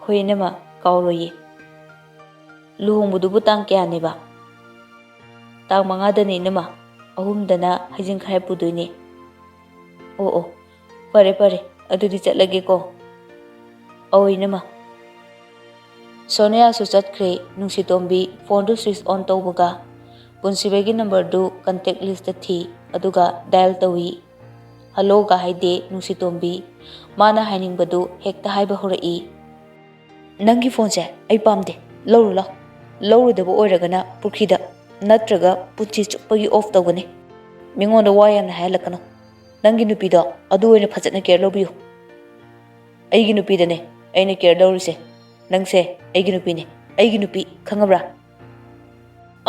ꯍꯣꯏ ꯏꯅꯝꯃ, ꯀꯥꯎꯔꯣꯏꯌꯦ꯫ ꯂꯨꯍꯣꯡꯕꯗꯨꯕꯨ ꯇꯥꯡ ꯀꯌꯥꯅꯦꯕ? ꯇꯥꯡ ꯃꯉꯥꯗꯅꯦ ꯏꯅꯝꯃ, ꯑꯍꯨꯝꯗꯅ ꯍꯩꯖꯤꯡ ꯈꯔꯥꯏ ꯄꯨꯗꯣꯏꯅꯦ꯫ ꯑꯣ ꯑꯣ, ꯐꯔꯦ ꯐꯔꯦ, ꯑꯗꯨꯗꯤ ꯆꯠꯂꯒꯦꯀꯣ꯫ ꯑꯧ ꯏꯅꯝꯃ꯫ ꯁꯣꯅꯤꯌꯥꯁꯨ ꯆꯠꯈ꯭ꯔꯦ꯫ ꯅꯨꯡꯁꯤꯇꯣꯝꯕꯤ phoneꯗꯨ switch on ꯇꯧꯕꯒ ꯄꯨꯟꯁꯤꯕꯒꯤ numberꯗꯨ contact listꯇ ꯊꯤ, ꯑꯗꯨꯒ dial ꯇꯧꯏ꯫ "Helloꯒ ꯍꯥꯏꯗꯦ ꯅꯨꯡꯁꯤꯇꯣꯝꯕꯤ꯫ ꯃꯥꯅ ꯍꯥꯏꯅꯤꯡꯕꯗꯨ ꯍꯦꯛꯇ ꯍꯥꯏꯕ ꯍꯧꯔꯛꯏ꯫ ꯅꯪꯒꯤ phoneꯁꯦ ꯑꯩ ꯄꯥꯝꯗꯦ꯫ ꯂꯧꯔꯨ ꯂꯥꯎ꯫ ꯂꯧꯔꯨꯗꯕ ꯑꯣꯏꯔꯒꯅ ꯄꯨꯈ꯭ꯔꯤꯗ, ꯅꯠꯇ꯭ꯔꯒ ꯄꯨꯟꯁꯤ ꯆꯨꯞꯄꯒꯤ off ꯇꯧꯒꯅꯤ꯫ ꯃꯤꯉꯣꯟꯗ ꯋꯥ ꯌꯥꯝꯅ ꯍꯥꯏꯍꯜꯂꯛꯀꯅꯨ꯫ ꯅꯪꯒꯤ ꯅꯨꯄꯤꯗꯣ ꯑꯗꯨ ꯑꯣꯏꯅ ꯐꯖꯅ care ꯂꯧꯕꯤꯌꯨ꯫ ꯑꯩꯒꯤ ꯅꯨꯄꯤꯗꯅꯦ ꯑꯩꯅ care ꯂꯧꯔꯤꯁꯦ꯫ ꯅꯪꯁꯦ ꯑꯩꯒꯤ ꯅꯨꯄꯤꯅꯦ꯫ ꯑꯩꯒꯤ ꯅꯨꯄꯤ, ꯈꯪꯉꯕ꯭ꯔꯥ?"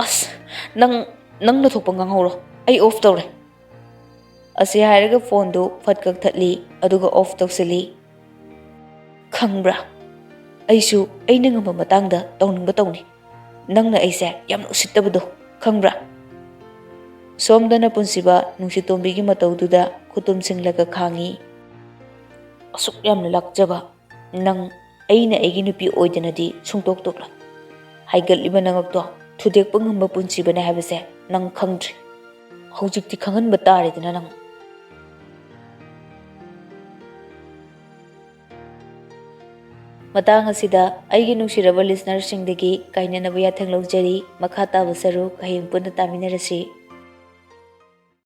"ꯑꯁ, ꯅꯪ, ꯅꯪ ꯅꯊꯣꯛꯄ ꯉꯥꯡꯍꯧꯔꯣ꯫ ꯑꯩ off ꯇꯧꯔꯦ꯫" ꯑꯁꯤ ꯍꯥꯏꯔꯒ phoneꯗꯨ ꯐꯠ ꯀꯛꯊꯠꯂꯤ, ꯑꯗꯨꯒ off ꯇꯧꯁꯤꯜꯂꯤ꯫ "ꯈꯪꯕ꯭ꯔꯥ, ꯑꯩꯁꯨ ꯑꯩꯅ ꯉꯝꯕ ꯃꯇꯥꯡꯗ ꯇꯧꯅꯤꯡꯕ ꯇꯧꯅꯤ꯫ ꯅꯪꯅ ꯑꯩꯁꯦ ꯌꯥꯝꯅ ꯎꯁꯤꯠꯇꯕꯗꯣ, ꯈꯪꯕ꯭ꯔꯥ?" ꯁꯣꯝꯗꯅ ꯄꯨꯟꯁꯤꯕ ꯅꯨꯡꯁꯤꯇꯣꯝꯕꯤꯒꯤ ꯃꯇꯧꯗꯨꯗ ꯈꯨꯇꯨꯝꯁꯤꯡꯂꯒ ꯈꯥꯡꯉꯤ꯫ "ꯑꯁꯨꯛ ꯌꯥꯝꯅ ꯂꯥꯛꯆꯕ ꯅꯪ ꯑꯩꯅ ꯑꯩꯒꯤ ꯅꯨꯄꯤ ꯑꯣꯏꯗꯅꯗꯤ ꯁꯨꯡꯇꯣꯛ ꯇꯣꯛꯂꯣꯏ꯫ ꯍꯥꯏꯒꯠꯂꯤꯕ ꯅꯉꯛꯇꯣ ꯊꯨꯗꯦꯛꯄ ꯉꯝꯕ ꯄꯨꯟꯁꯤꯕꯅꯦ ꯍꯥꯏꯕꯁꯦ ꯅꯪ ꯈꯪꯗ꯭ꯔꯤ꯫ ꯍꯧꯖꯤꯛꯇꯤ ꯈꯪꯍꯟꯕ ꯇꯥꯔꯦꯗꯅ ꯅꯪ꯫" ꯃꯇꯥꯡ ꯑꯁꯤꯗ ꯑꯩꯒꯤ ꯅꯨꯡꯁꯤꯔꯕ listenerꯁꯤꯡꯗꯒꯤ ꯀꯥꯏꯅꯅꯕ ꯌꯥꯊꯪ ꯂꯧꯖꯔꯤ꯫ ꯃꯈꯥ ꯇꯥꯕ ꯁꯔꯨꯛ ꯍꯌꯦꯡ ꯄꯨꯟꯅ ꯇꯥꯃꯤꯟꯅꯔꯁꯤ꯫